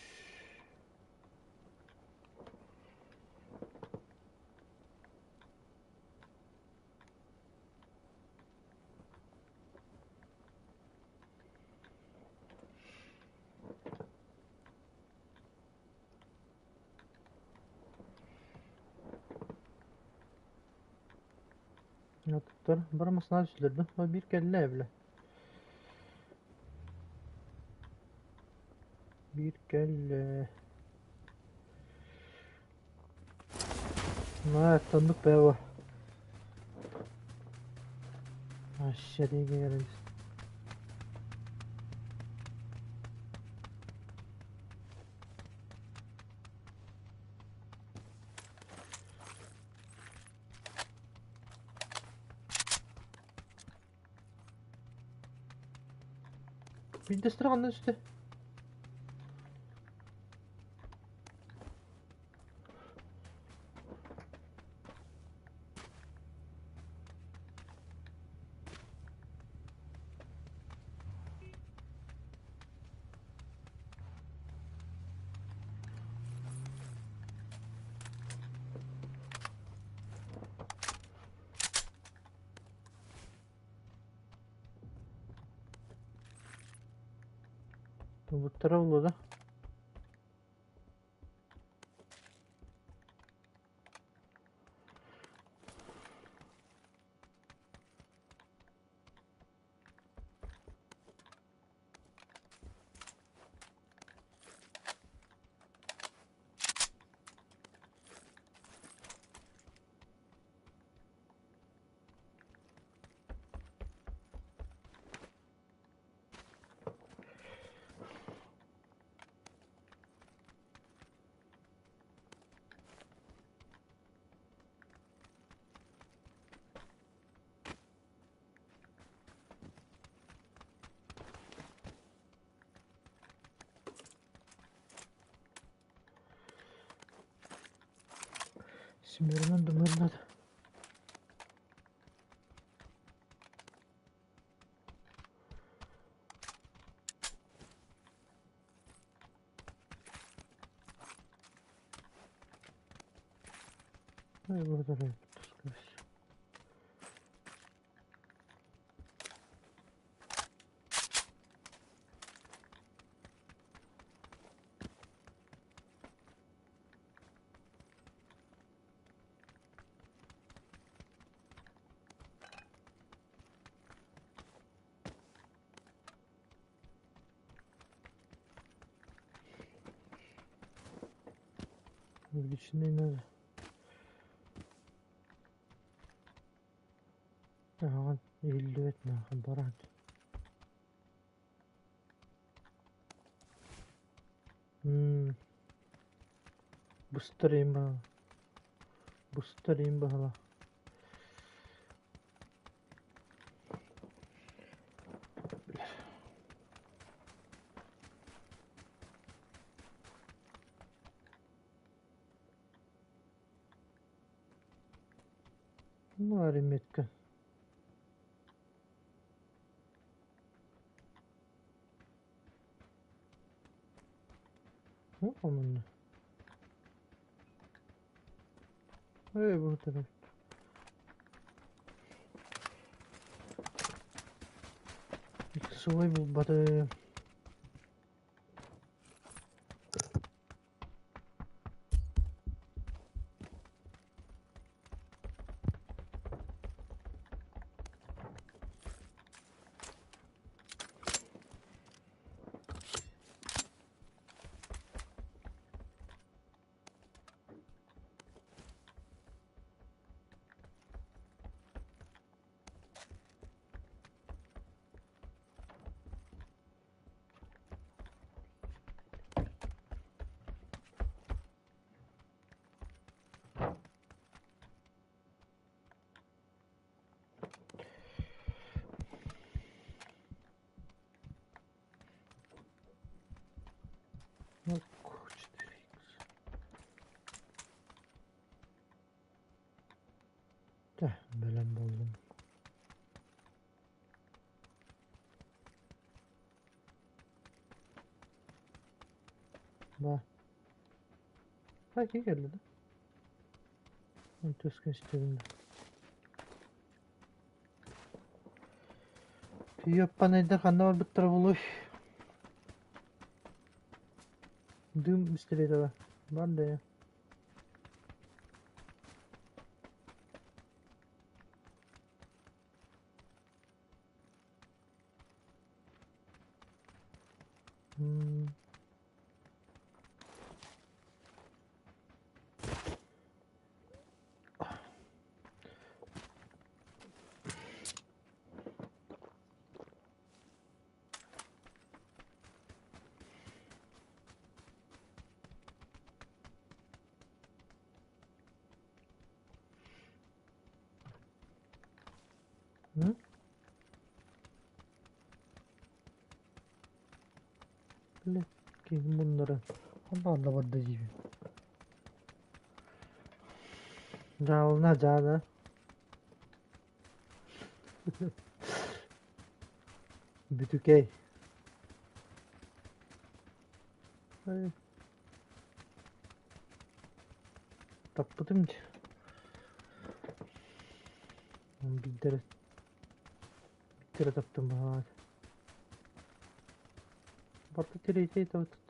Туттар барамасына сүлерді. Bir кэллэ эбле. Bir кэллэ. На, тоннук бэва. Aşağıya gelelim. Bir de sıra üstü. Bu taraflı da. Simlerden dumarına da. Ay burada da yaptık. İçinde ne? Ahan, illüet naahan barat. Быстырайым ба. Быстырайым баһала. Ну, ареметка. Ну, по-моему. Эй, вот это. Свой баты. 0,4 икс. Чэ, бэлэм буоллум. Ба. Ха, киһи кэллэ да? Түскэ истэбин да. Түйөппанайдар ханна барбыттара буолуой? Дым пистолета бар да. М? Бile kim bunları? Allah Allah барда диибин. Дьаалына дьаана. Бүтүкэй. Ай. Таппытым дии. Биирдэрэ биирдэрэ таптым баҕар. Барта тириитэ табытыт.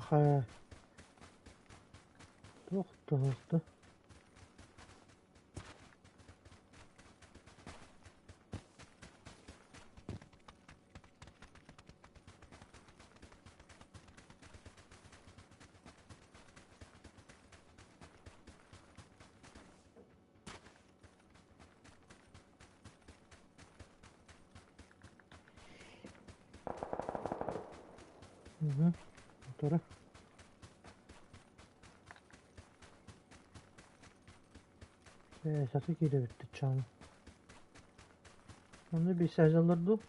Пахай. Туох да. Угу. Тура. Саты киирэбит чааны. Онно биэсээжаллар дуу?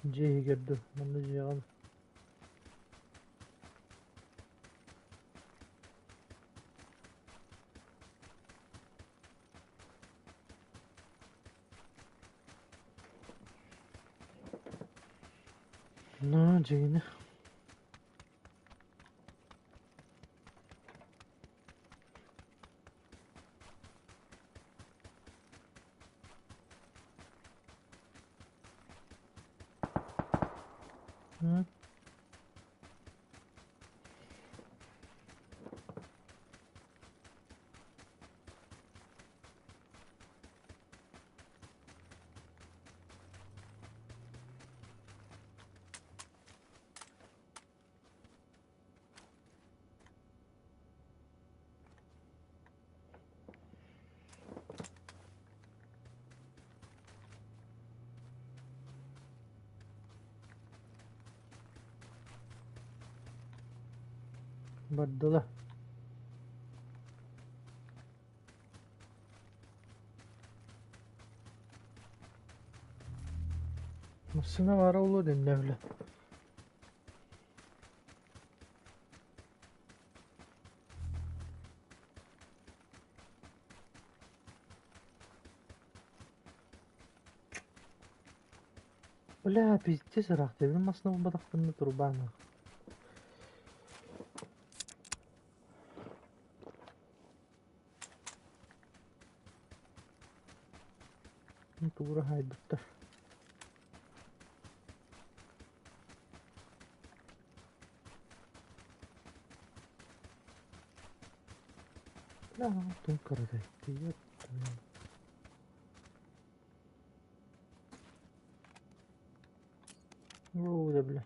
Дьиэ иһигэр дуу? Манна дьиэҕэ На дьиэни. М? Бардыла. Массыына баара буолуо дэннэ бile. Бля, пиздец ыраах тэбин массыына булбатахпын да турбаан Туура хаайбыттар. Бля, тым кыратай. Оо, да бля.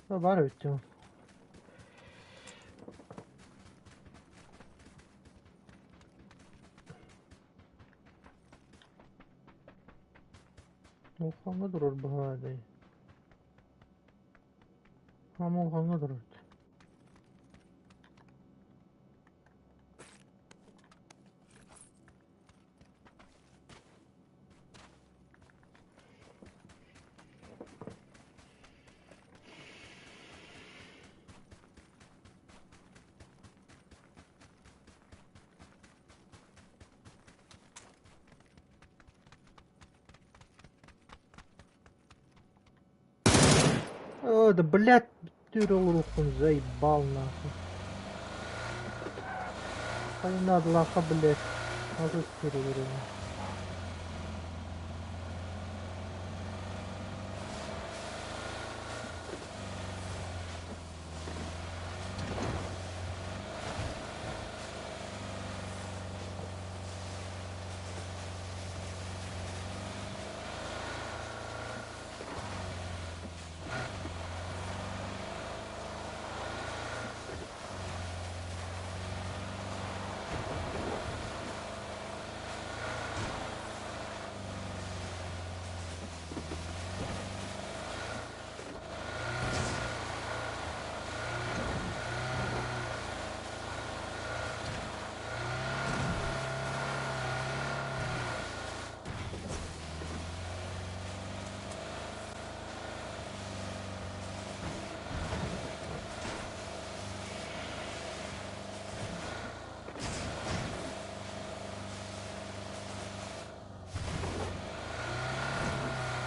Баар эбит дьон. Улахаҥҥа турар быһаарай. Ама улахаҥҥа турар. О, да блядь, ты рухун заебал нахуй. Хайна лаха, блядь. Надо тюрю.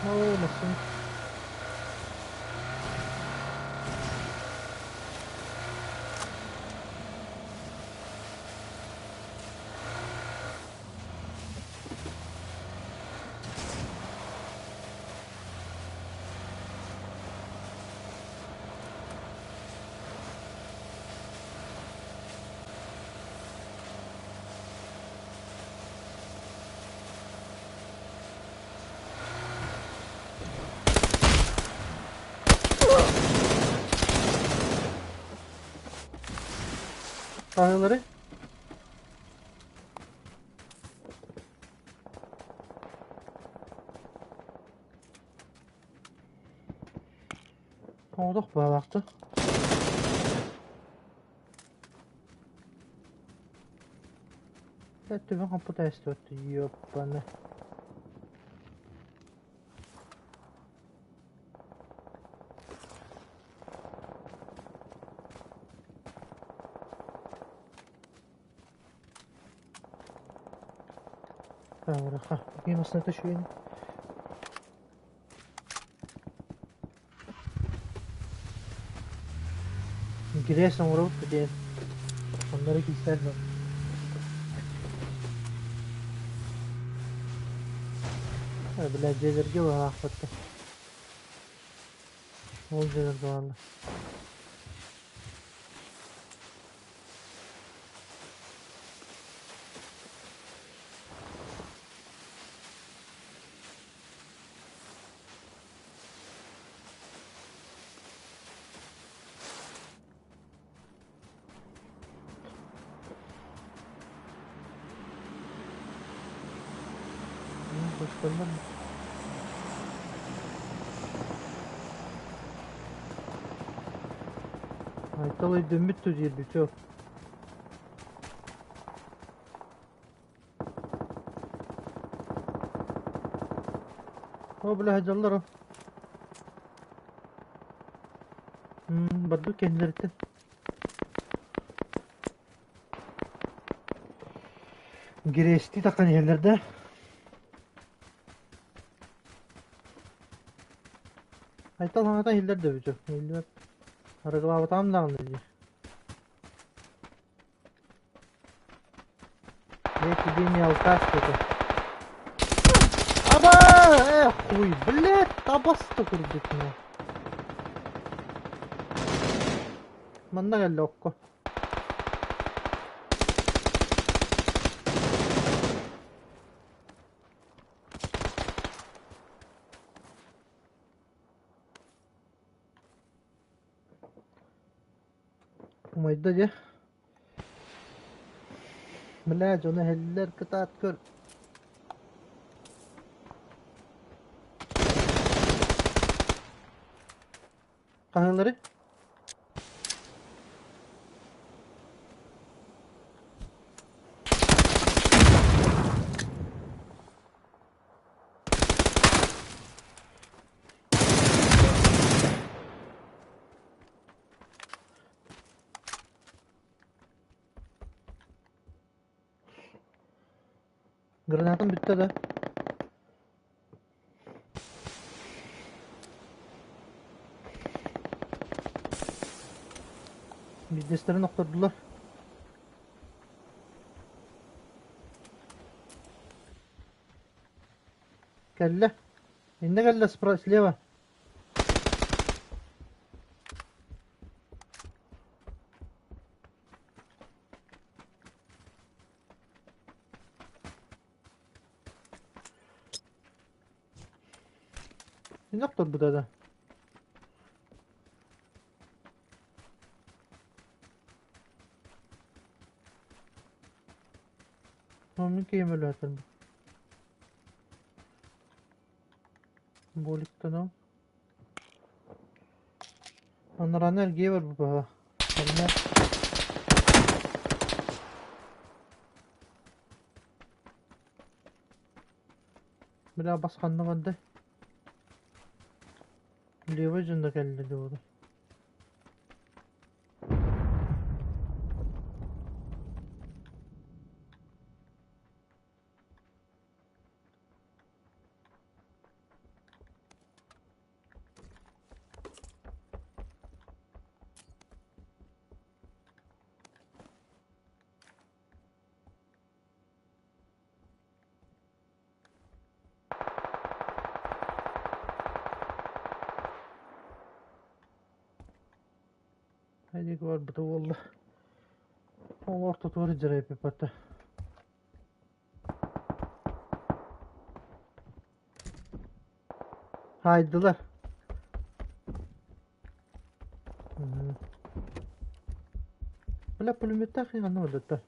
Оо, массыына. Хаһыылары? Оҥотох баалаахтар. Төбөм хаппыта эстибэт, ёппаны. Ха, массыыната үчүгэй. Грязь оҥоробут диэн. Оннору киирсэр дьон. Бля, дьиэлэргэ баҕаахпыт. Ол дьиэлэргэ бааллар. Көстөллөр. Айтал өйдөммүт дуу диир бүтүө. О, бля, сылдьаллар о. Барбыт кэннилэриттэн. Гириэстии таххан иһэллэр да? Айтал хаҥата иһиллэр да бүтү. Иһиллибэт. Арыгылаабатаҕым даҕаны дии. Я тебе не алкаш это. Аба! Эх, хуй, блядь, табаста курдук ну. Манна кэллэ окко. Умайда дьэ. Бля, дьоно иһэллэр, кытаат көр. Хаһыылары? Гранатам бүттэ да? Биирдэстэрин охтордулар. Кэллэ. Иннэ кэллэ слева. Иннэ охторбута да. Мин киһим өлөөтөрбүт. Боликтанал. Анараны эргийэ барбыт баһа. Манна Бля бас ханна барда? Левый дьонно кэллэ дуу. Эдик барбыта буолла. Ол ортотугар дьарайппата. Хаайдылар. Бля, пулеметтаах ханна барда?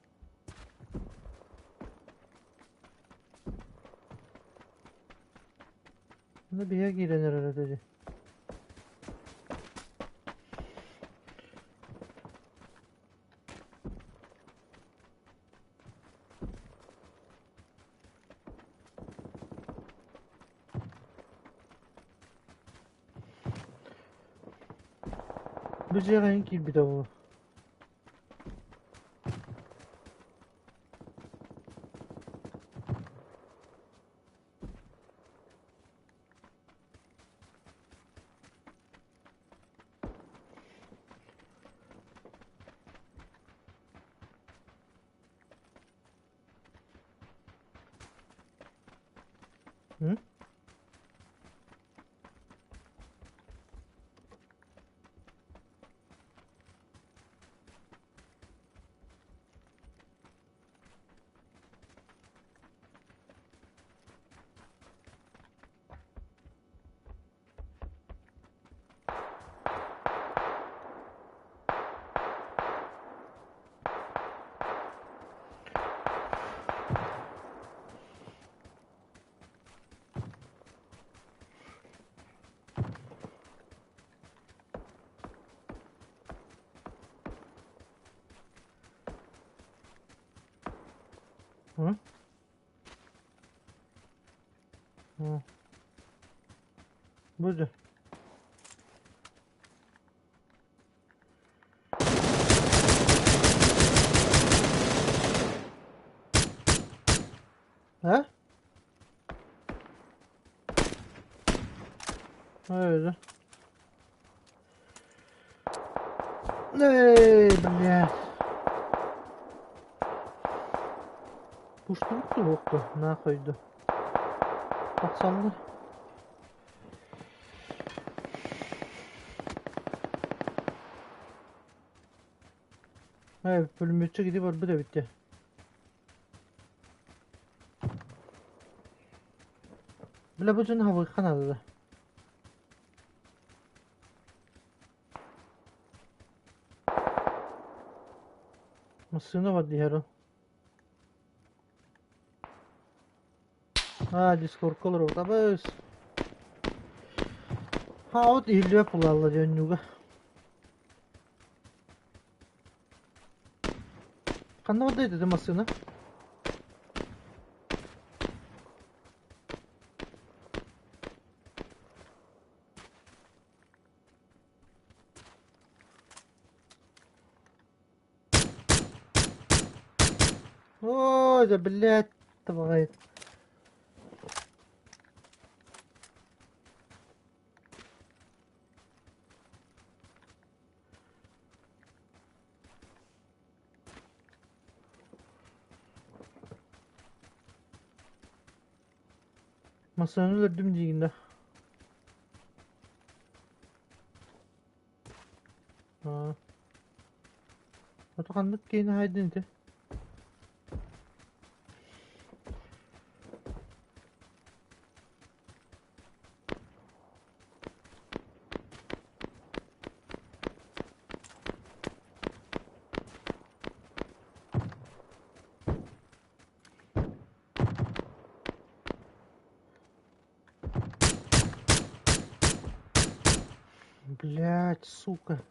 Мына биһиэхэ киирэн эрэр этэ дии. Бу дьиэҕэ эн киирбитэ буолуо. М? М? М. Бу Öyle. Эй, блядь. Пуштубут туһуохту, нахуйду. Тахсаллар. Ээ, пулеметчик ити барбыт эбит дии. Бля, бу дьон хабыахха наада да. Массыына бар диһэр ол. Аа, дискордка олоробут. Абыс. Хаот иһиллибэт буолаллар дьонньуга. Ханна барда ити массыына? Ой, да блядь, твою. Массыынаны өлөрдүм диигин да. Аа. Ото ханнык киһини хаайдын ити? Блять, сука.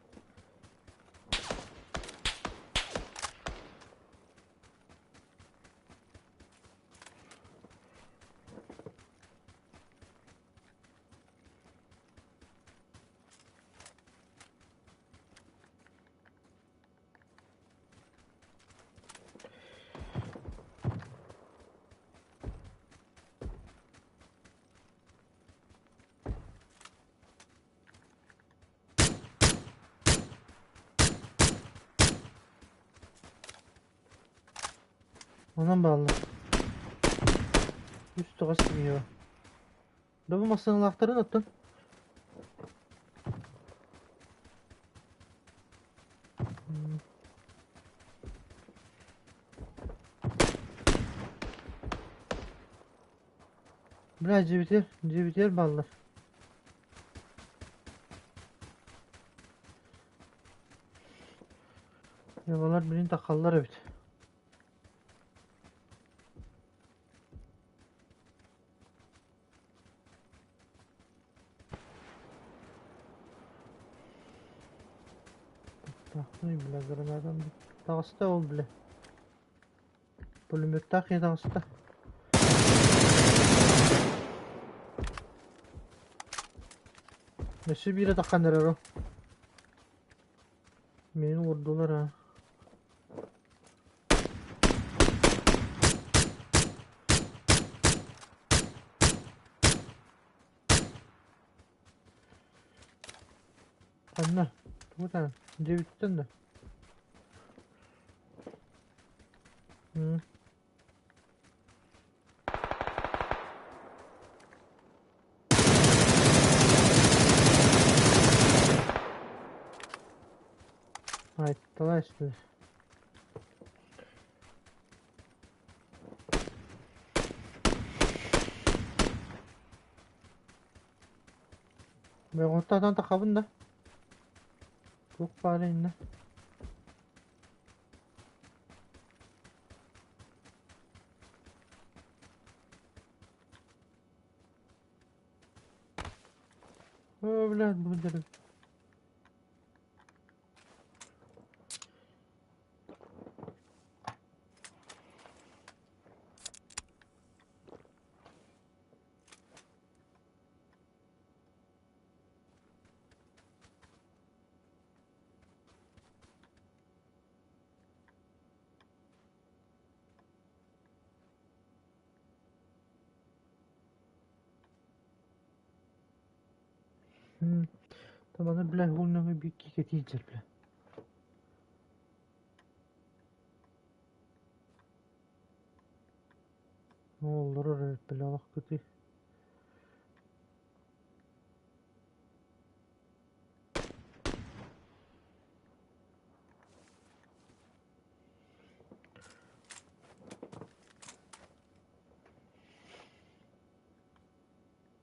Онон бааллар. Үс тоҕус киһи Да бу массыыналаахтарын оттон. Бля, дьиэбитигэр, дьиэбитигэр бааллар. Дьэ, билин таххаллар эбит. Тахтахный, бля, гранатам. Таҕыста ол, бля. Пулеметтаах киһи таҕыста. Өссө биирэ таххан эрэр ол. Миигин уурдулар аа. Ханна? Тугу таан? Дьиэбиттэн да? М. Айттылар истилэр. Бөҕөттөн тахабын да. Туох баар иннэ? О, блядь, бу дьарык. Табаны бля уолньоҥҥо биир киикэтии илдьэр бля. Олорор эбит бля олох кытыы.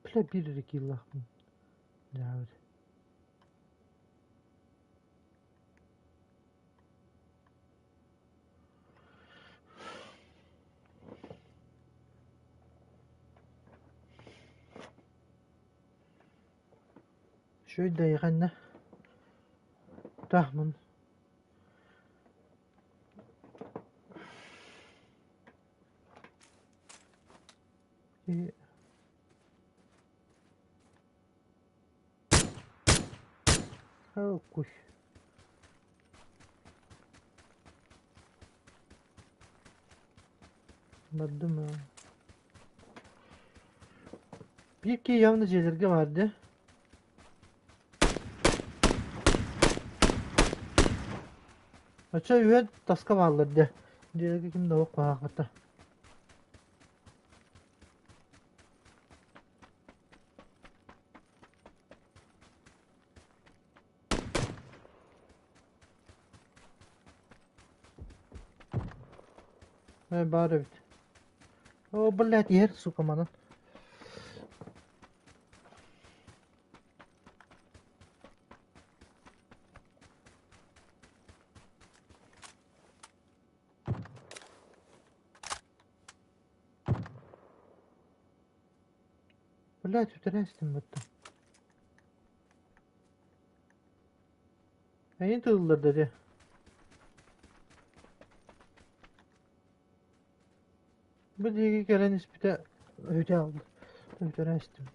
Бля биир эрэ киилаахпын дьаабыт. Үчүгэй да эйиэхэ Таһмын Куй. Бардым аа. Биир киһи явно дьиэлэргэ баар дии. Оччо үһүөн таска бааллар дии. Дьиэлэргэ ким да суох баҕаахпыта. Ээ баар эбит. О, блядь, иһэр, сука, манан. Блядь, үтэрэн истим бытта. Эйин тыыллар да дии. Бу диэки кэлэн испитэ өтө алды. Үтэрэн истим.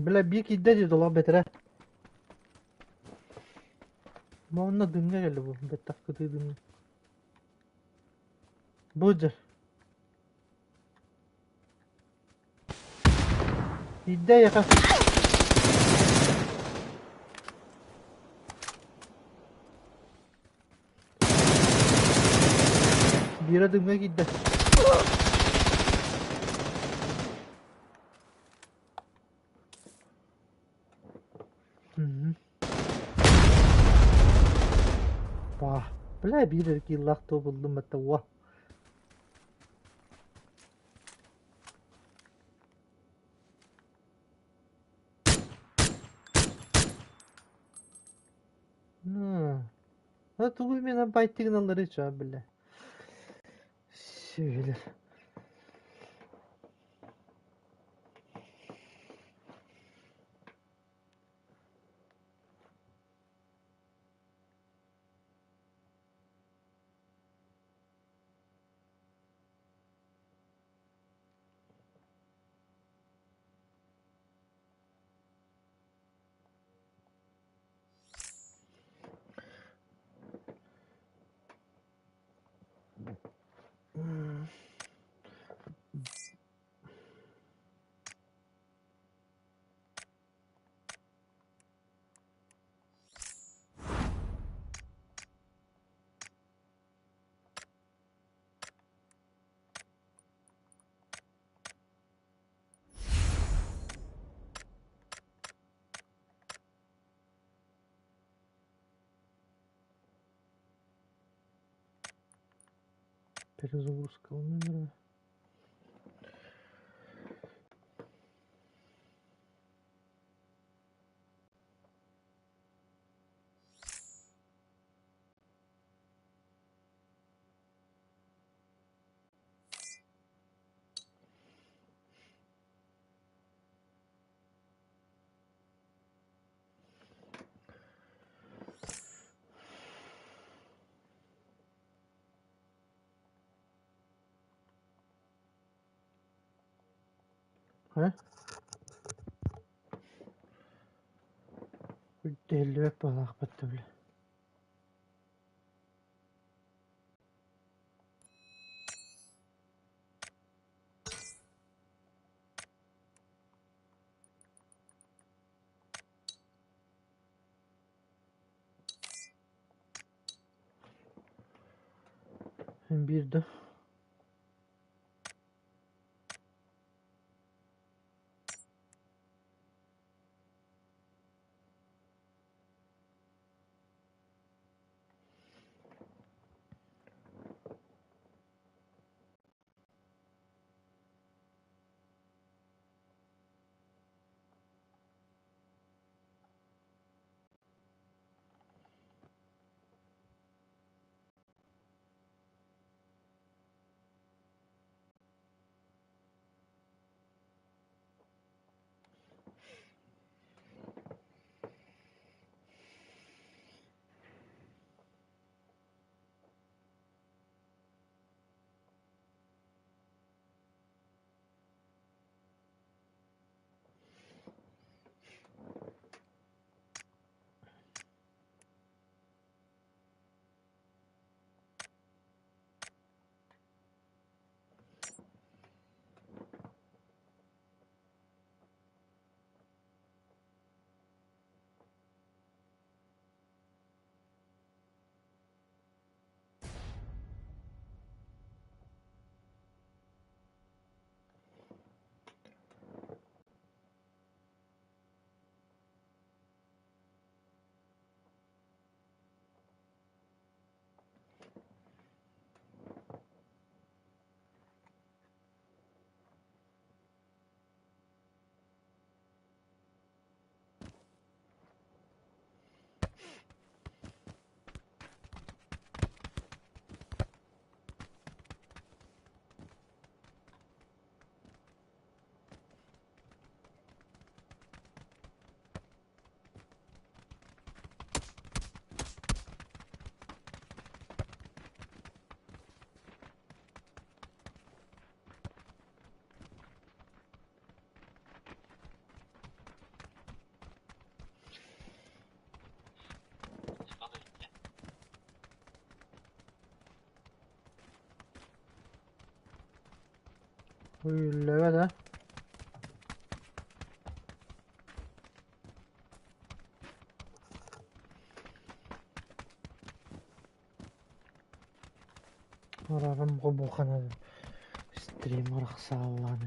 Бля, биир киирдэ дии долох бэтэрэ. Онно дымҥа кэллэ бу, бэттэх кытыы дымҥа. Бу дьэ. Киирдэ эйиэхэ. Биирэ дымҥа киирдэ. Па, бля, биир эрэ кииллаах туох буллум это уо. А тугу именно байтыгын аллары чаа бля. Сүһүлэр. Перезагрузка номера. Ха? Үрдүһүллүбэт буолаахпыт били. Биир да Үллэҕэ да Арарым хобухана стример ахсааллаан.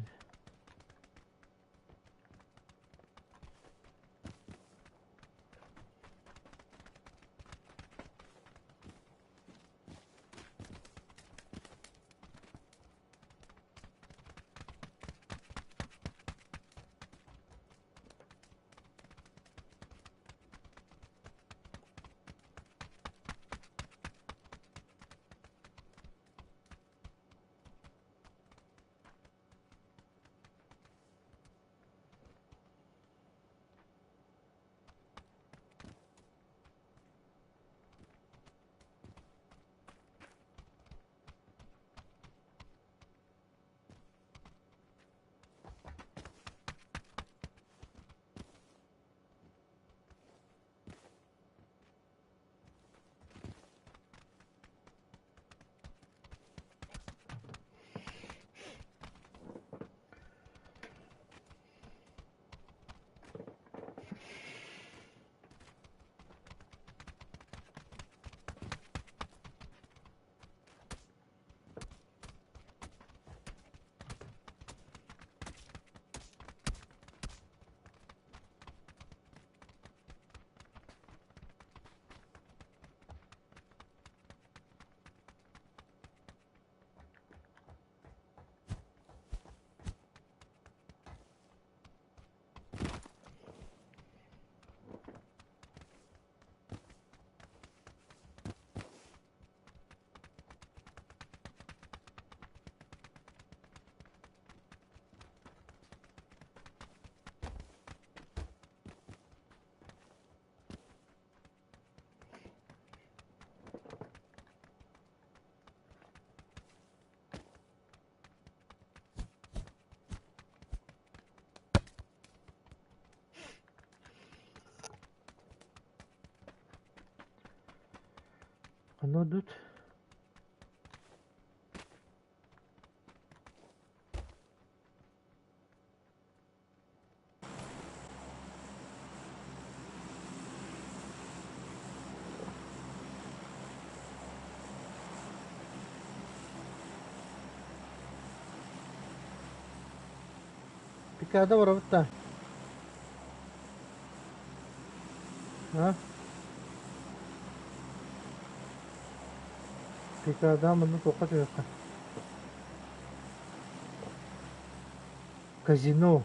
Ханна барбыт? Пикада барабыт да? А? Пикада манна туохха түһүөххэ? Казино.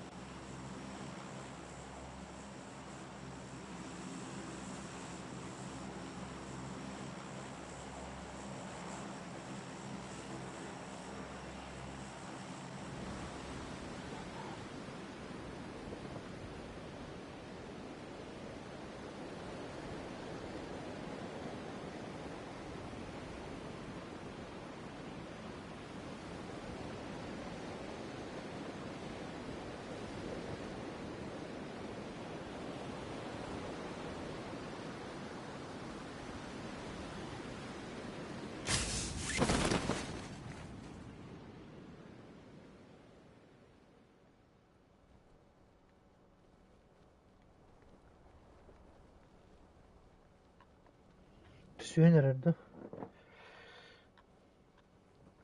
Түсүөн эрэр да?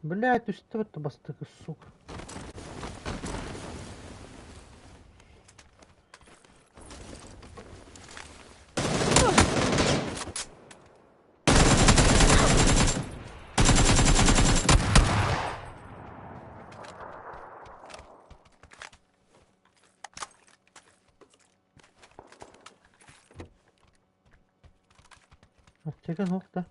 Блядь, түстэ бастакы сука. Аптека суох да?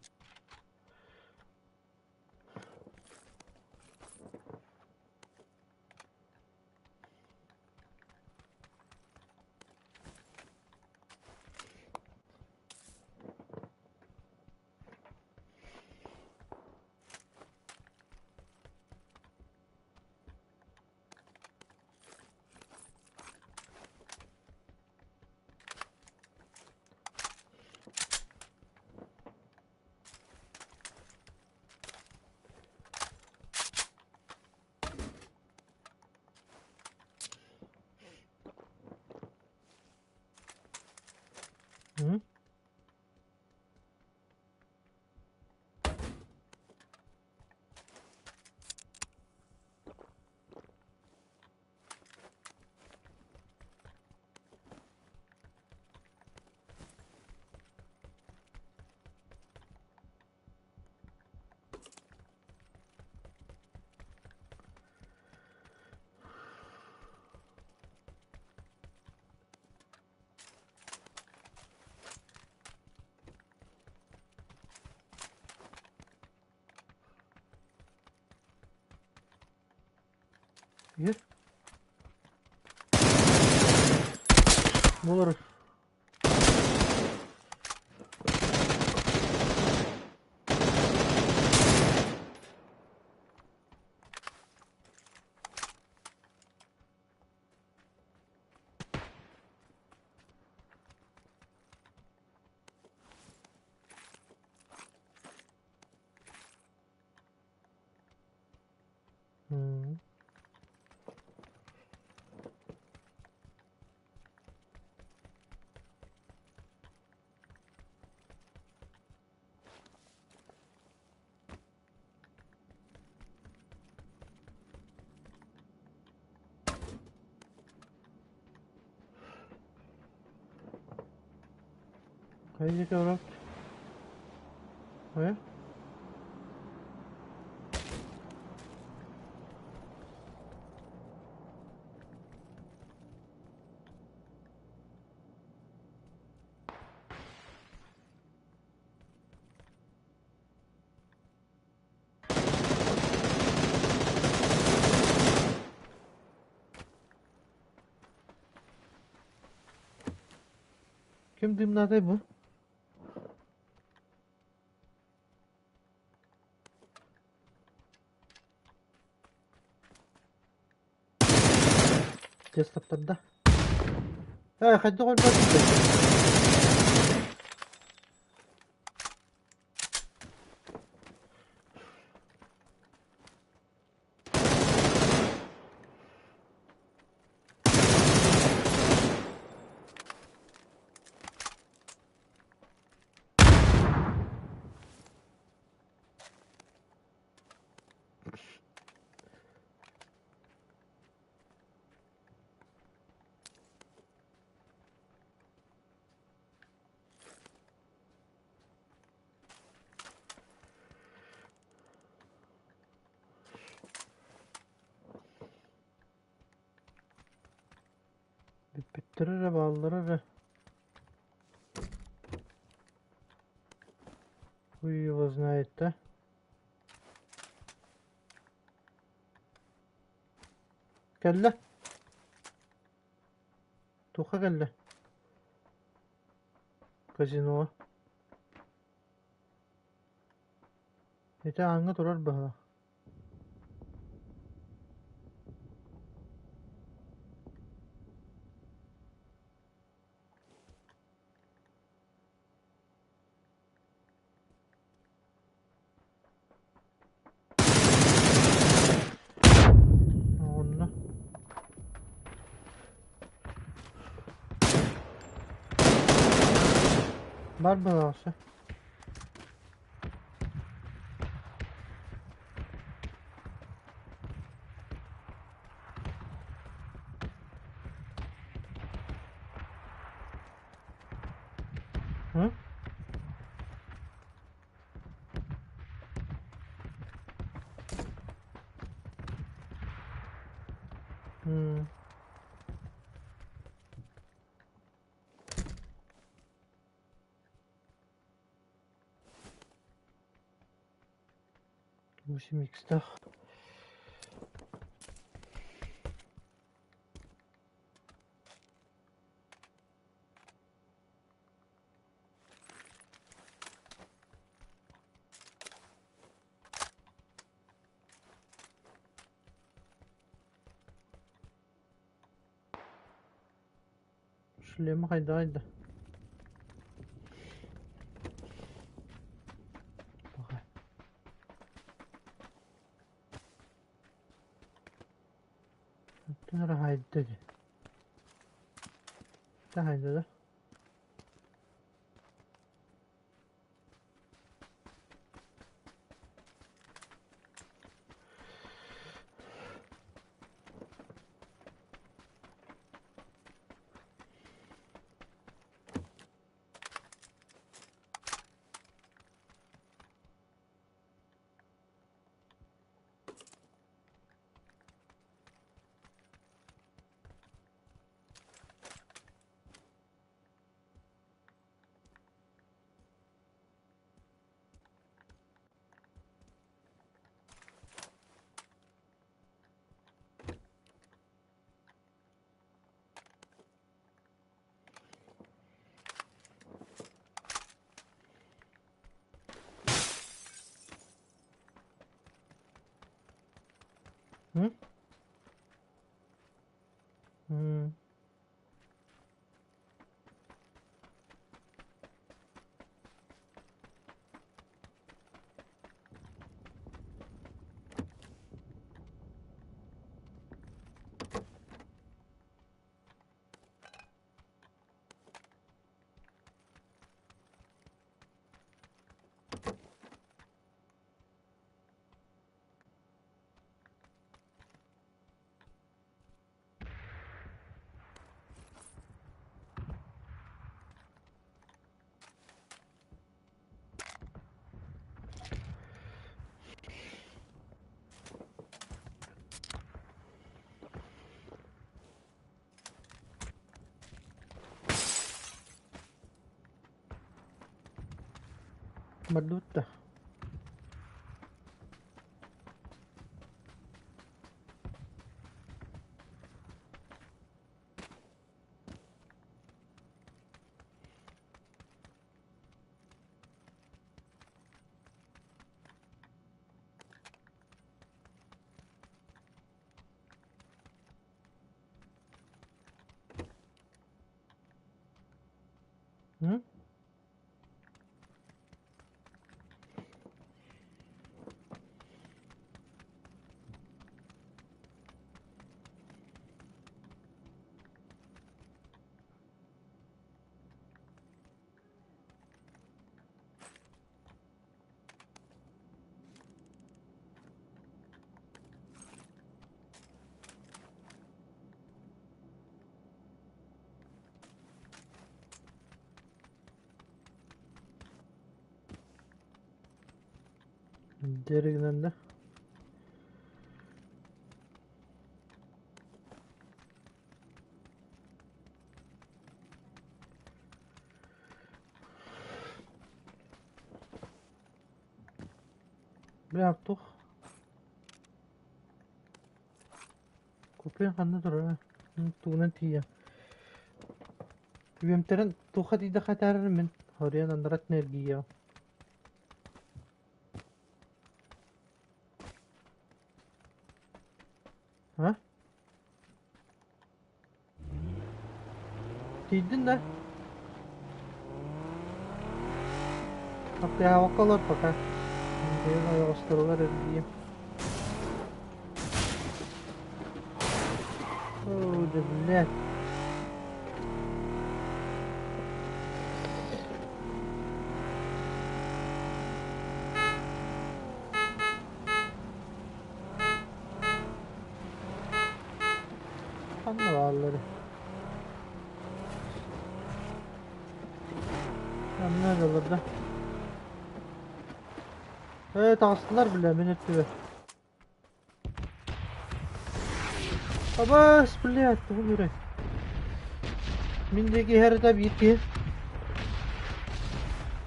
М? Есть? Буолар. М. Хайа диэки барабыт? Хайа? Ким дымнаатай бу? Тиэс таптарда. Ээ, хайдах өлбөтүн? Өлбүттэр эрэ бааллара эрэ. Хуй его знает, да? Кэллэ. Туохха кэллэ? Казино. Ити ааҥҥа турар быһыылаах. Онно Бар быһыылаах М? М. 8 икстээх. Шлема хайдаҕый да? Пока. Оттон эрэ хайда дии. Хайда да? М? М. Бардыбыт да? М? Дэригинэн да? Бля, туох Купе ханна турара? Тугунан тиийэ. Үөмтэрин туохха тиийдэххэ этээрэр мин хоруйан андарат эргийиэҕим. А? Тиийдин да? Аптыаабакка олор пока. Бэйэм ойоҕосторугар эргийиэм. Оо, да блядь. Ханна бааллар? Ханна эрэлэр да? Ээ, таҕыстылар бile мин өттүбэр. Абаас, блядь, тугун үрэй. Мин диэки иһэр этэ биир киһи.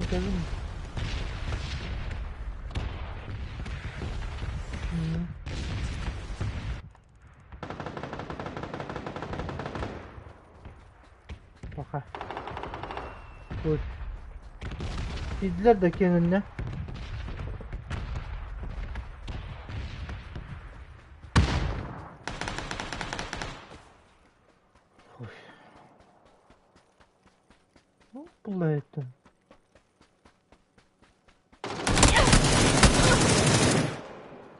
Этэбин. Пока. Ой. Тиийдилэр да киэҥиннэ. Ой. Ну, блядь.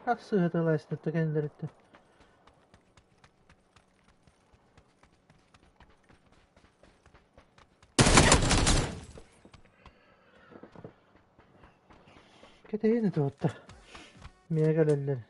Как сыһыталайсына кэннилэриттэн. Кэтэһиэн этэ оттор. Миэхэ кэлэллэр.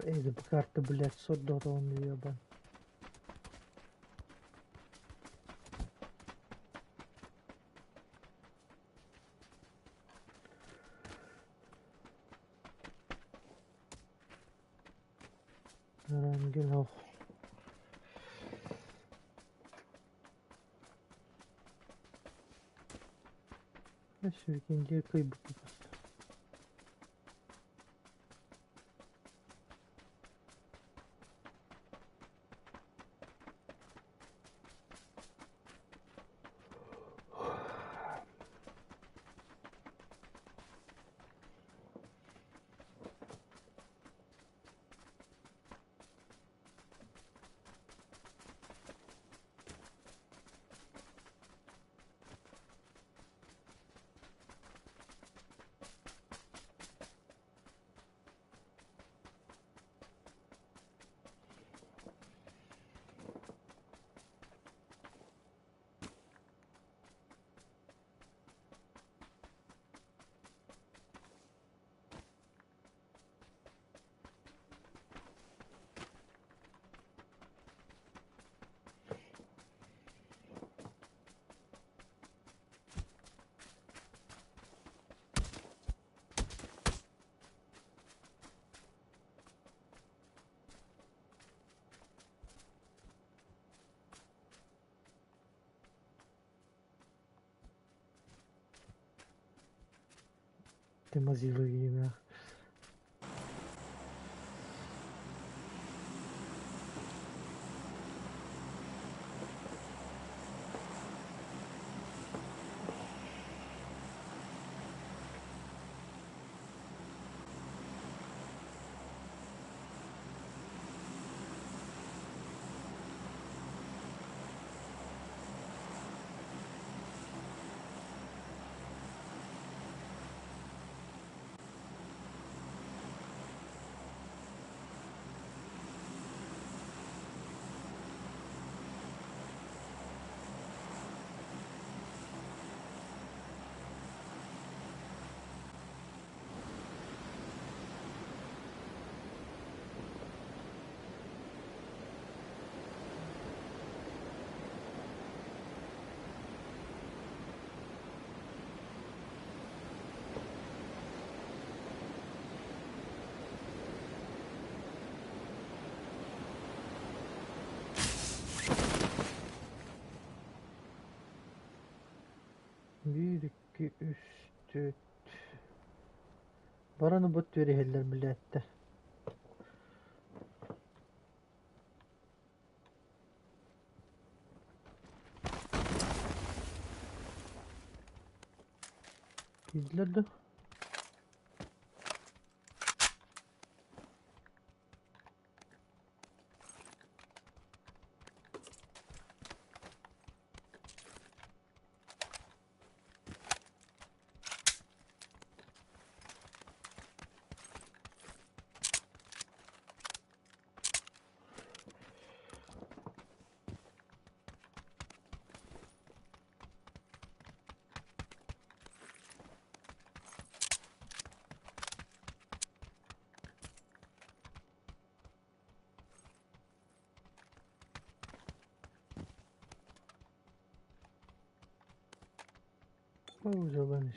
Эй, карта, блядь, сордоон ебан. Рангенов. Сүргүндиэ кыйбыт Ты мазила гина. Биир, икки, үс, түөрт. Баран ылбыт түөрэһэллэр билээттэр. Киирдилэр да? Узелан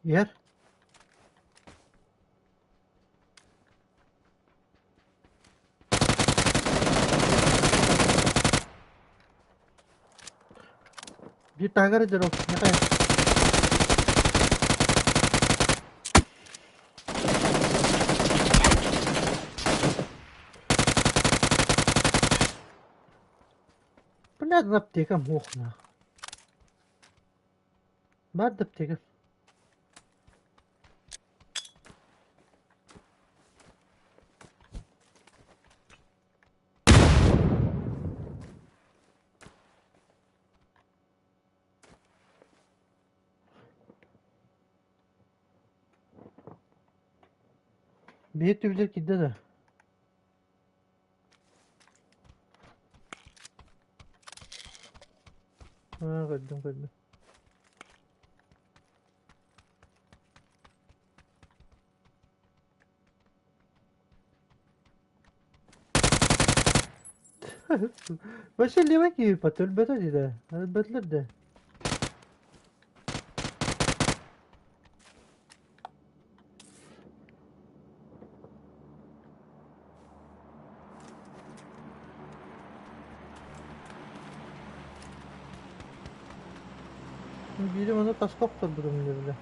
Иһэр. Биир таһыгар дьоро миэхэ Понятно, аптека муохна. Баар да аптека. Биир түбүлэр киирдэ да? Аа, көрдүм, көрдүм. Вообще леваки өлбөтө дии өлбөтүлэр да. Биирим ону таска охторбутум диэбилэ.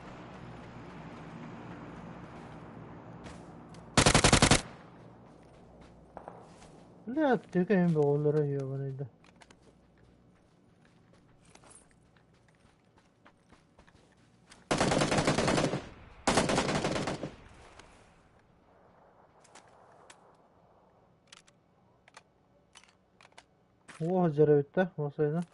Бля, аптека эҥин бөҕөлөрө ёбаный да. Уоһа дьарабит да, уопсайынан.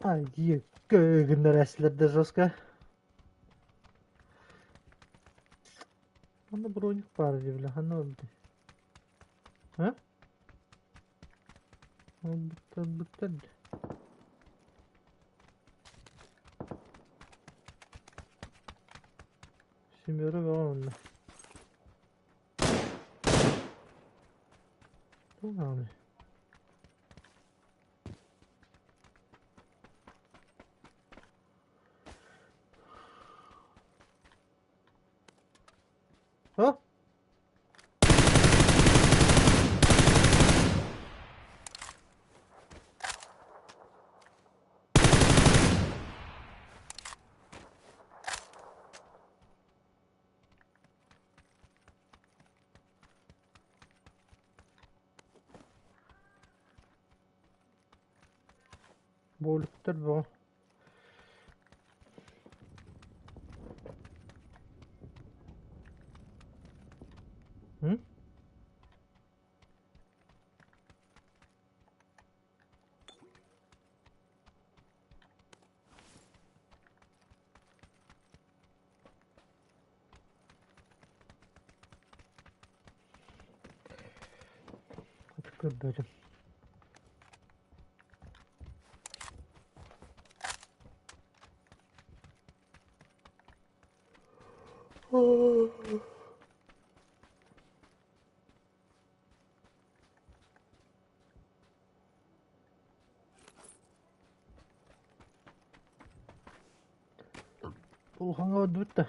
Ай, гыннар да жестко. Онно броник баар дии бile, ханна барбытай? А? Ылбыттар, ылбыттар дии. Семеро бөҕө онно. Туох даҕаны. О! Буолуктар бөҕө. М? Көрбөтүм. Улахаҥҥа барбыт да.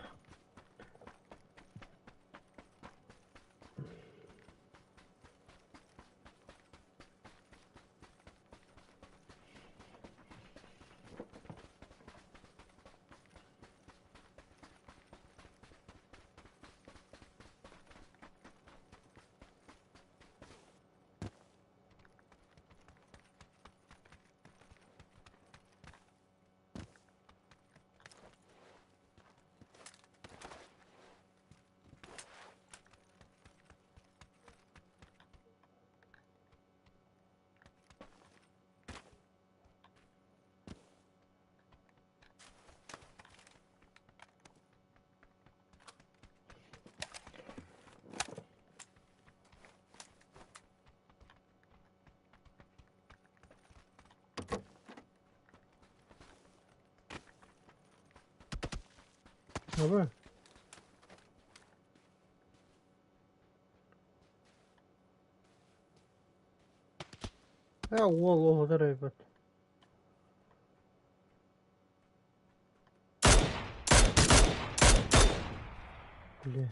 Abi. Э, уол оҕотор эбит. Бля.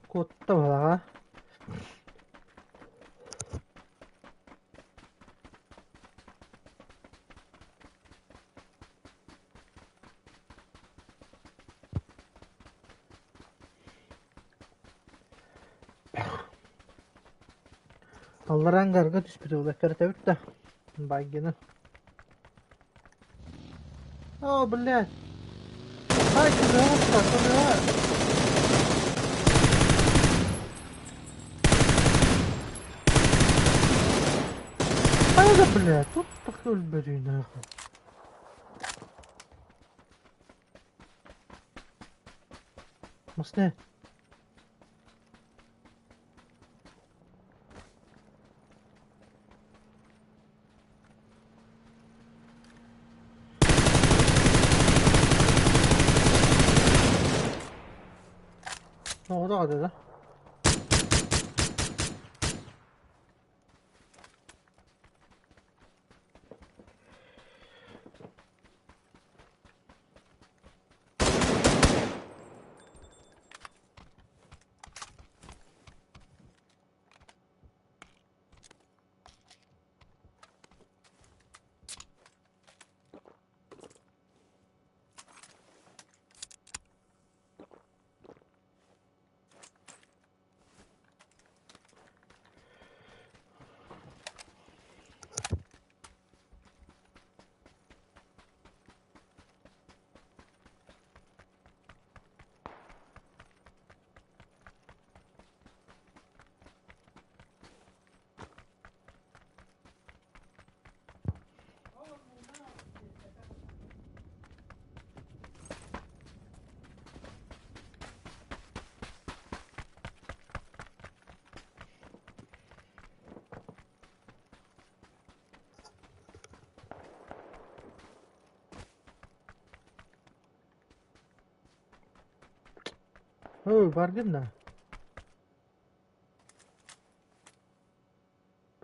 Куотта баҕа. Аллараа ангарга түспүт уола кэрэтэбит да Байгина. О, блядь! Ай, көмөҕө көмөҕө! Хайа блядь, тут такой өлбөтүй нахуй. Масне. Оҕото да? Оо, бардым да.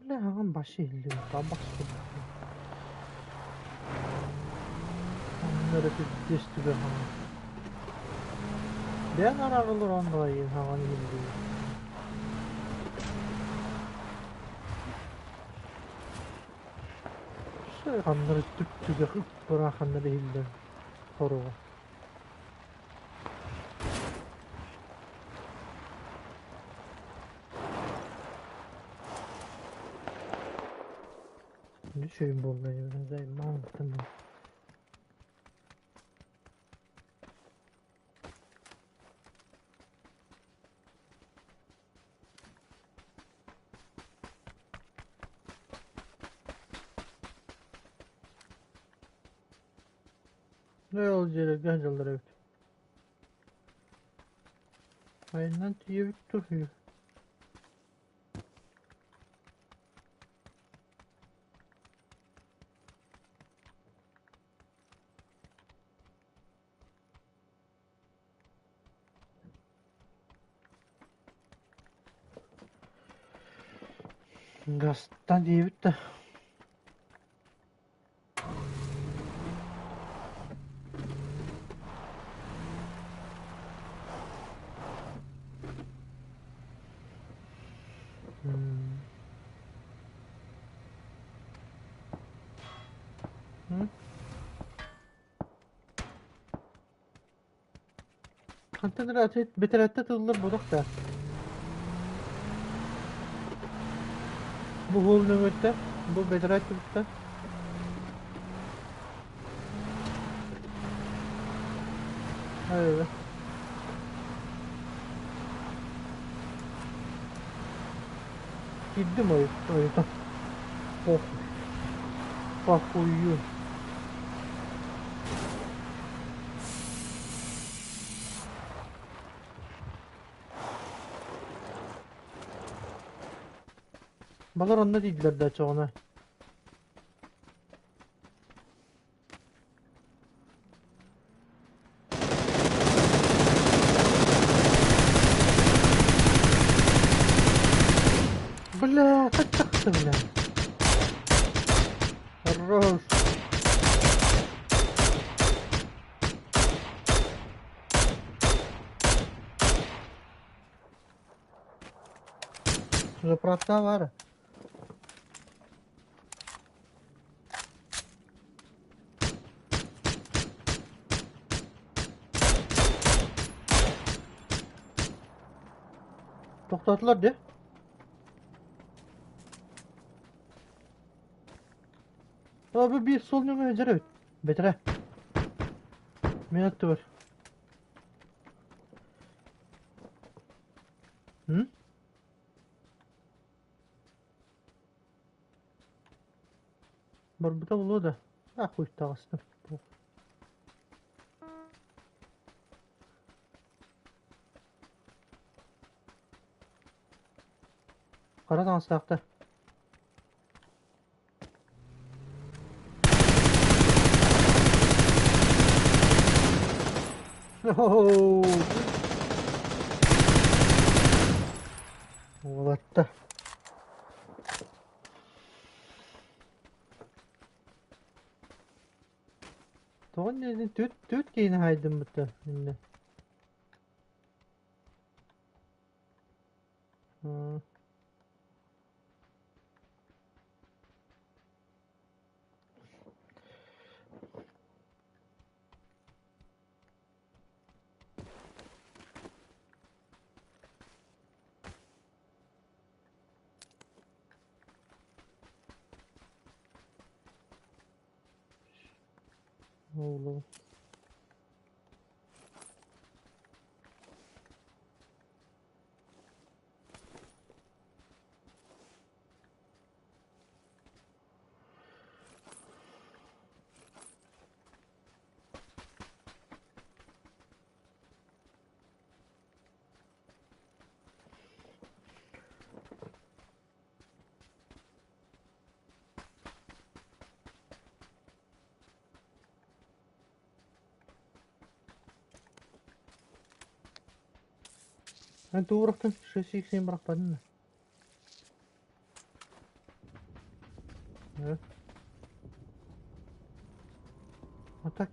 Бля, аҕам башы иһиллибит, табах курдук. Онно эрэ пиздец түгэн хаҥа. Бэйэҥ араарыллар онно хаҥан иһиллибит. Ханнары түп-түгэх ып-ырааханнар иһиллэн хоруга. Үчүгэй буолла дии Ол дьиэлэргэ сылдьаллар эбит. Айаннаан тиийэбит дуо үһү? Гастан диэбит да Хантан эрэ бэтэрээттэ тыллар бодох да. Бу уол нөҥүөттэ, бу бэтэрээт тылта. Айла. Киирдим ойута. Похуй. Похую. Балар онно дииллэр да чоҕуна. Бля, хаччахты бля. Хорош. Заправка баар. Тохтоотулар дии. Бу биир суол нөҥүө сылдьар эбит. Бэтэрээ. Мин аттыбар. М? Барбыта буолуо да? А хуй таҕыстым. Хара таҥастаахтар. Уолаттар. Тоҕо иннинэ түөрт түөрт киһини хаайдыммыт да иннэ. Oğlum. Эн тугу бырахтыҥ? 6x бырахпатыҥ да? Э? А так?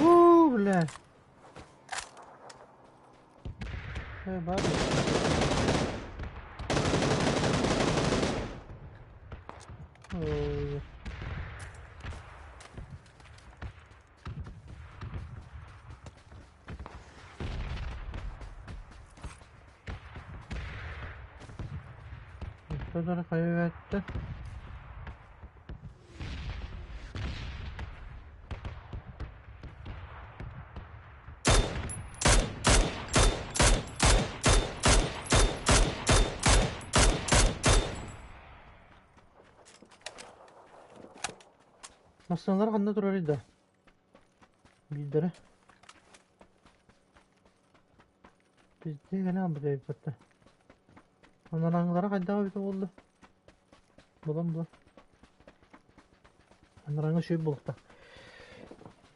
Уу, бля. Э, баар. Ой. Что хайвette? Массыыналар ханна турарый да? Биирдэрэ. Пиздец гына быдайбыта. Анараҥылара хайдах эбитэ буолла? Булан булан. Анараҥы үчүгэй буолта.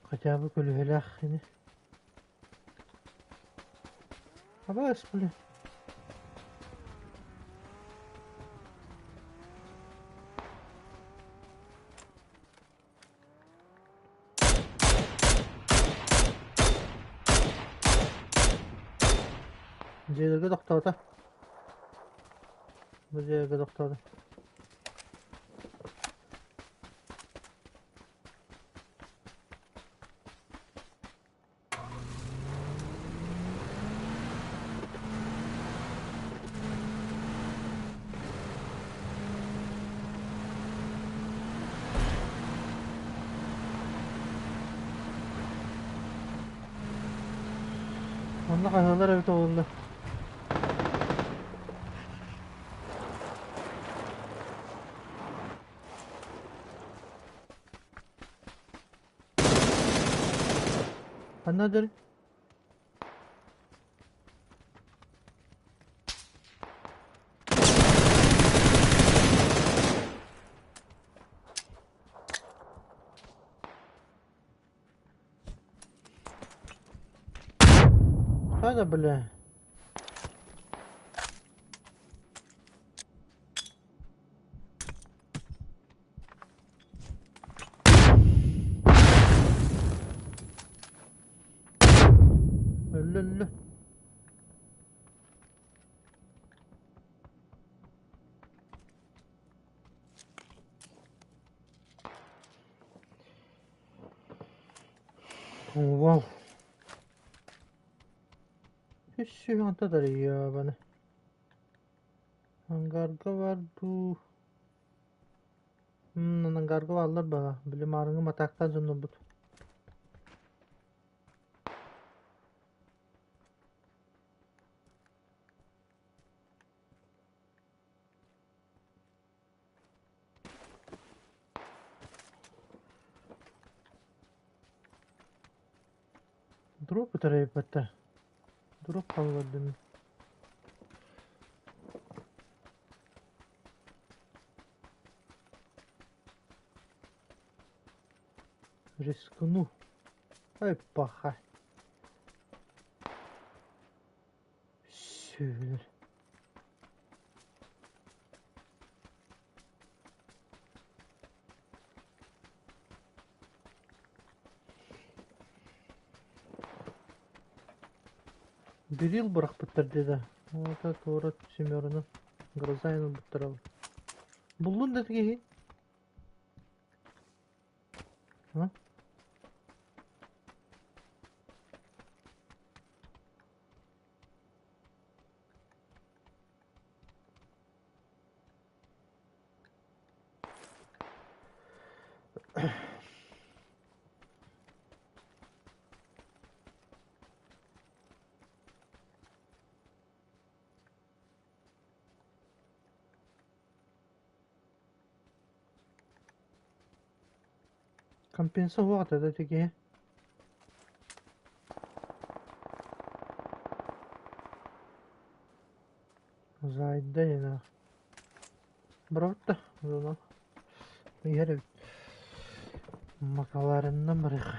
Хотя бы көлүөһэлээх ини. Абаас, бля. Дьиэлэргэ тохтоото. Бу дьиэлэргэ тохтоото. Онно хаһыалар эбит буолла. Ханна дыр? Хана, бля. Өллө өллө. Вау. Үс сүүһүн тарыйыабаны. Ангарга бар дуу. Ангарга бааллар баҕа. Били маарыҥҥы матаактаах дьоннорбут. Дроп үтэрэйбэттэр. Дроп хааллардым. Рискну. Ай, паха. Сүр. Берил бырахпыттар диэтэ. Ота туора семераны грозайын ылбыттар. Буллун да киһи. А? Компенса суох этэ да ити киһи. Зайда диэн Бырабыт да. Иһэр эбит. Макаларынан барыах.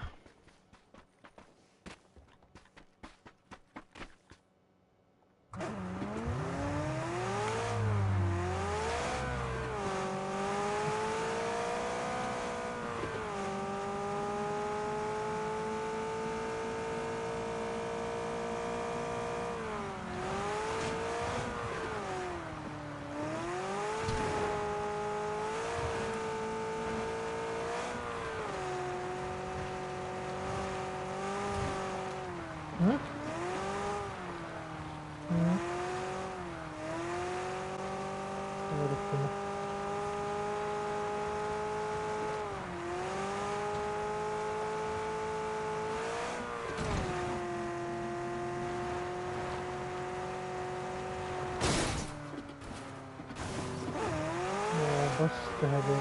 М? М. Бас түһэрэ.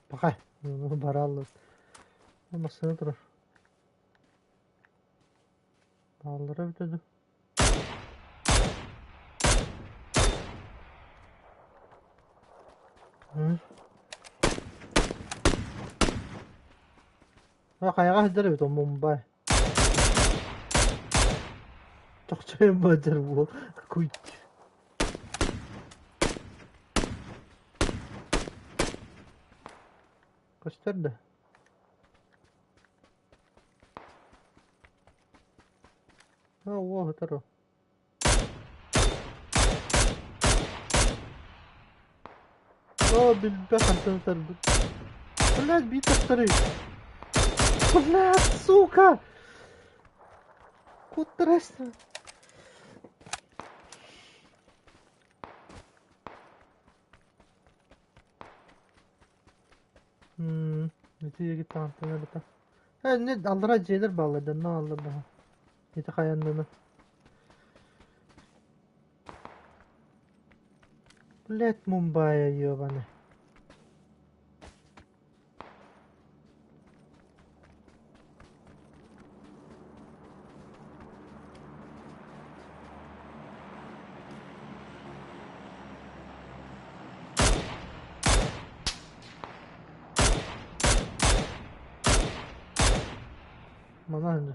Пока. Бараллар. Массыына турар. Бааллара эбитэ дуу. Хайаҕа сылдьар эбит ол Мумбай. Чохчойон баадьар буол куйт. Көстөр да? А, уол ытар ол. О, билбэт хантан ытарбыт. Блядь, биир тахсарый. Блядь, сука! Куттарасың. Ити егиттаҕантан эбэтэ. Э, не аллара дьиэлэр бааллар да, онно аллар баһа. Ити хайанныны. Блядь, Мумбая ёбаный. Манан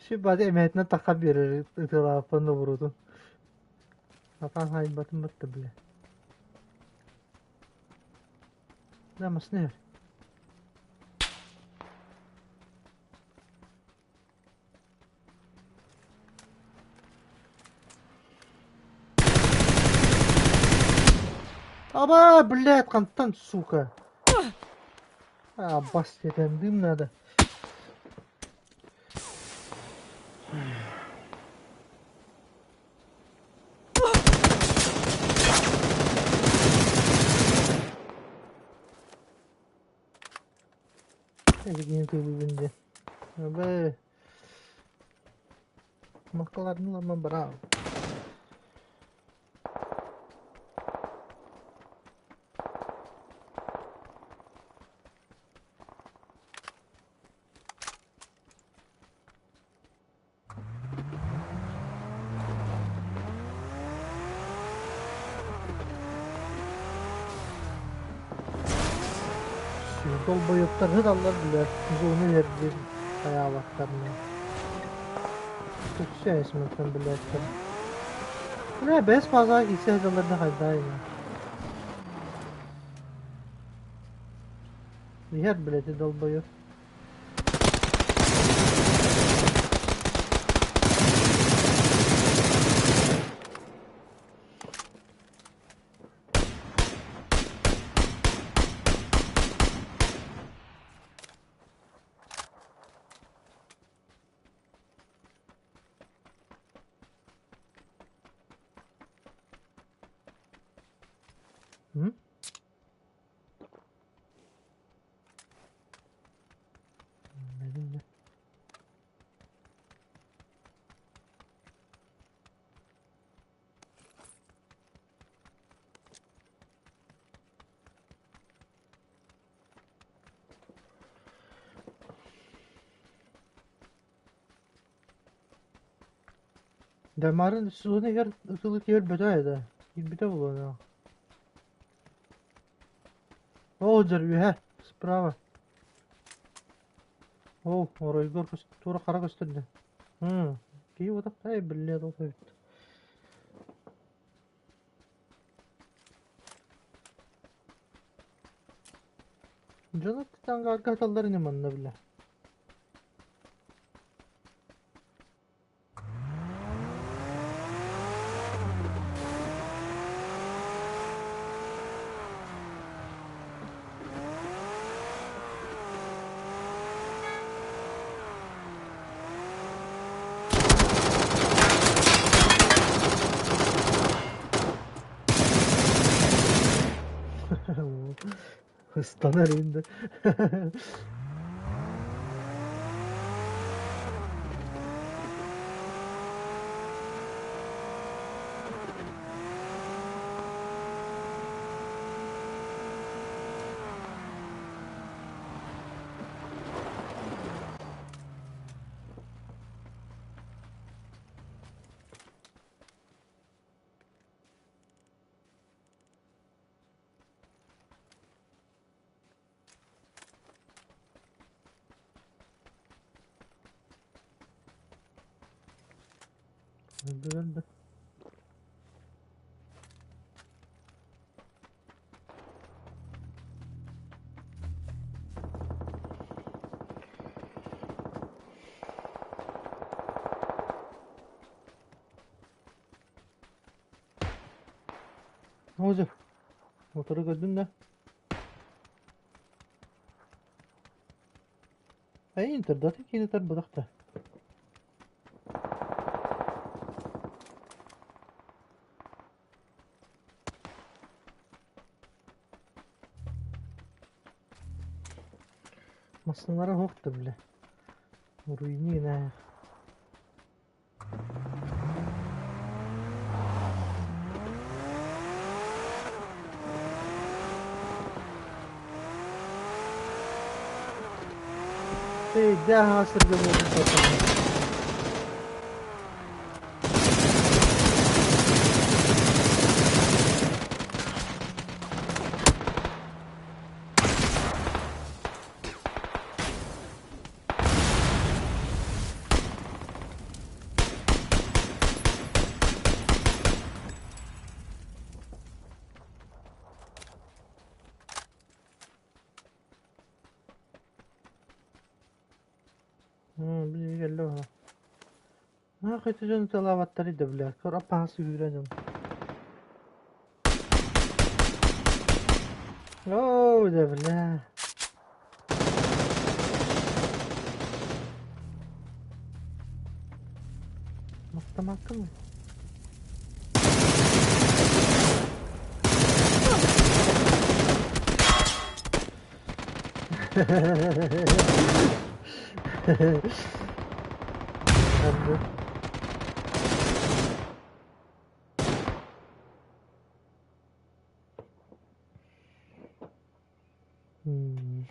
Шибади эмэһэтинэн тахха биэрэр ытыалаабыппын обурутун. Сатаан хаайбатым батта бile. Да, массыына иһэр. Аба, блядь, хантан, сука. А, бас диэтэн дым надо. Эһигини тыылыыбын диэн. Абы Макаларын ылама браво. Долбоебтар ыһыталлар билэр, зону иһэрдиир хайаабаттарына. Түксэ эсмэтэн билээттэр. Бля, бэс базаҕа киирсэ сылдьаллар да хайдаа Иһэр, блядь, долбоеб. М? Дамарын суон иһэр ытылы киһи өлбөтө да, киирбитэ буолуо. Ол дьэр үөһэ, справа. Ол оройгор туора хара көстөрдө. Киһи вот ай биллиэ ол эбит. Дьоно тангарга аталлар ини манна бile. Ыстанар инде. Öldü. Ne olacak? Motoru gördün de. Эй, интердаты кинетер бырахта. Массыналара суох да бile. Руйни гына. Эй, да, сырга буолбут. Били кэллэ баҕа. Аа, хайта дьон талаабаттар да бile. Көр аппаасы үүрэ дьон. Оо, да бile. Мастамакка mı? Hadi. Hmm.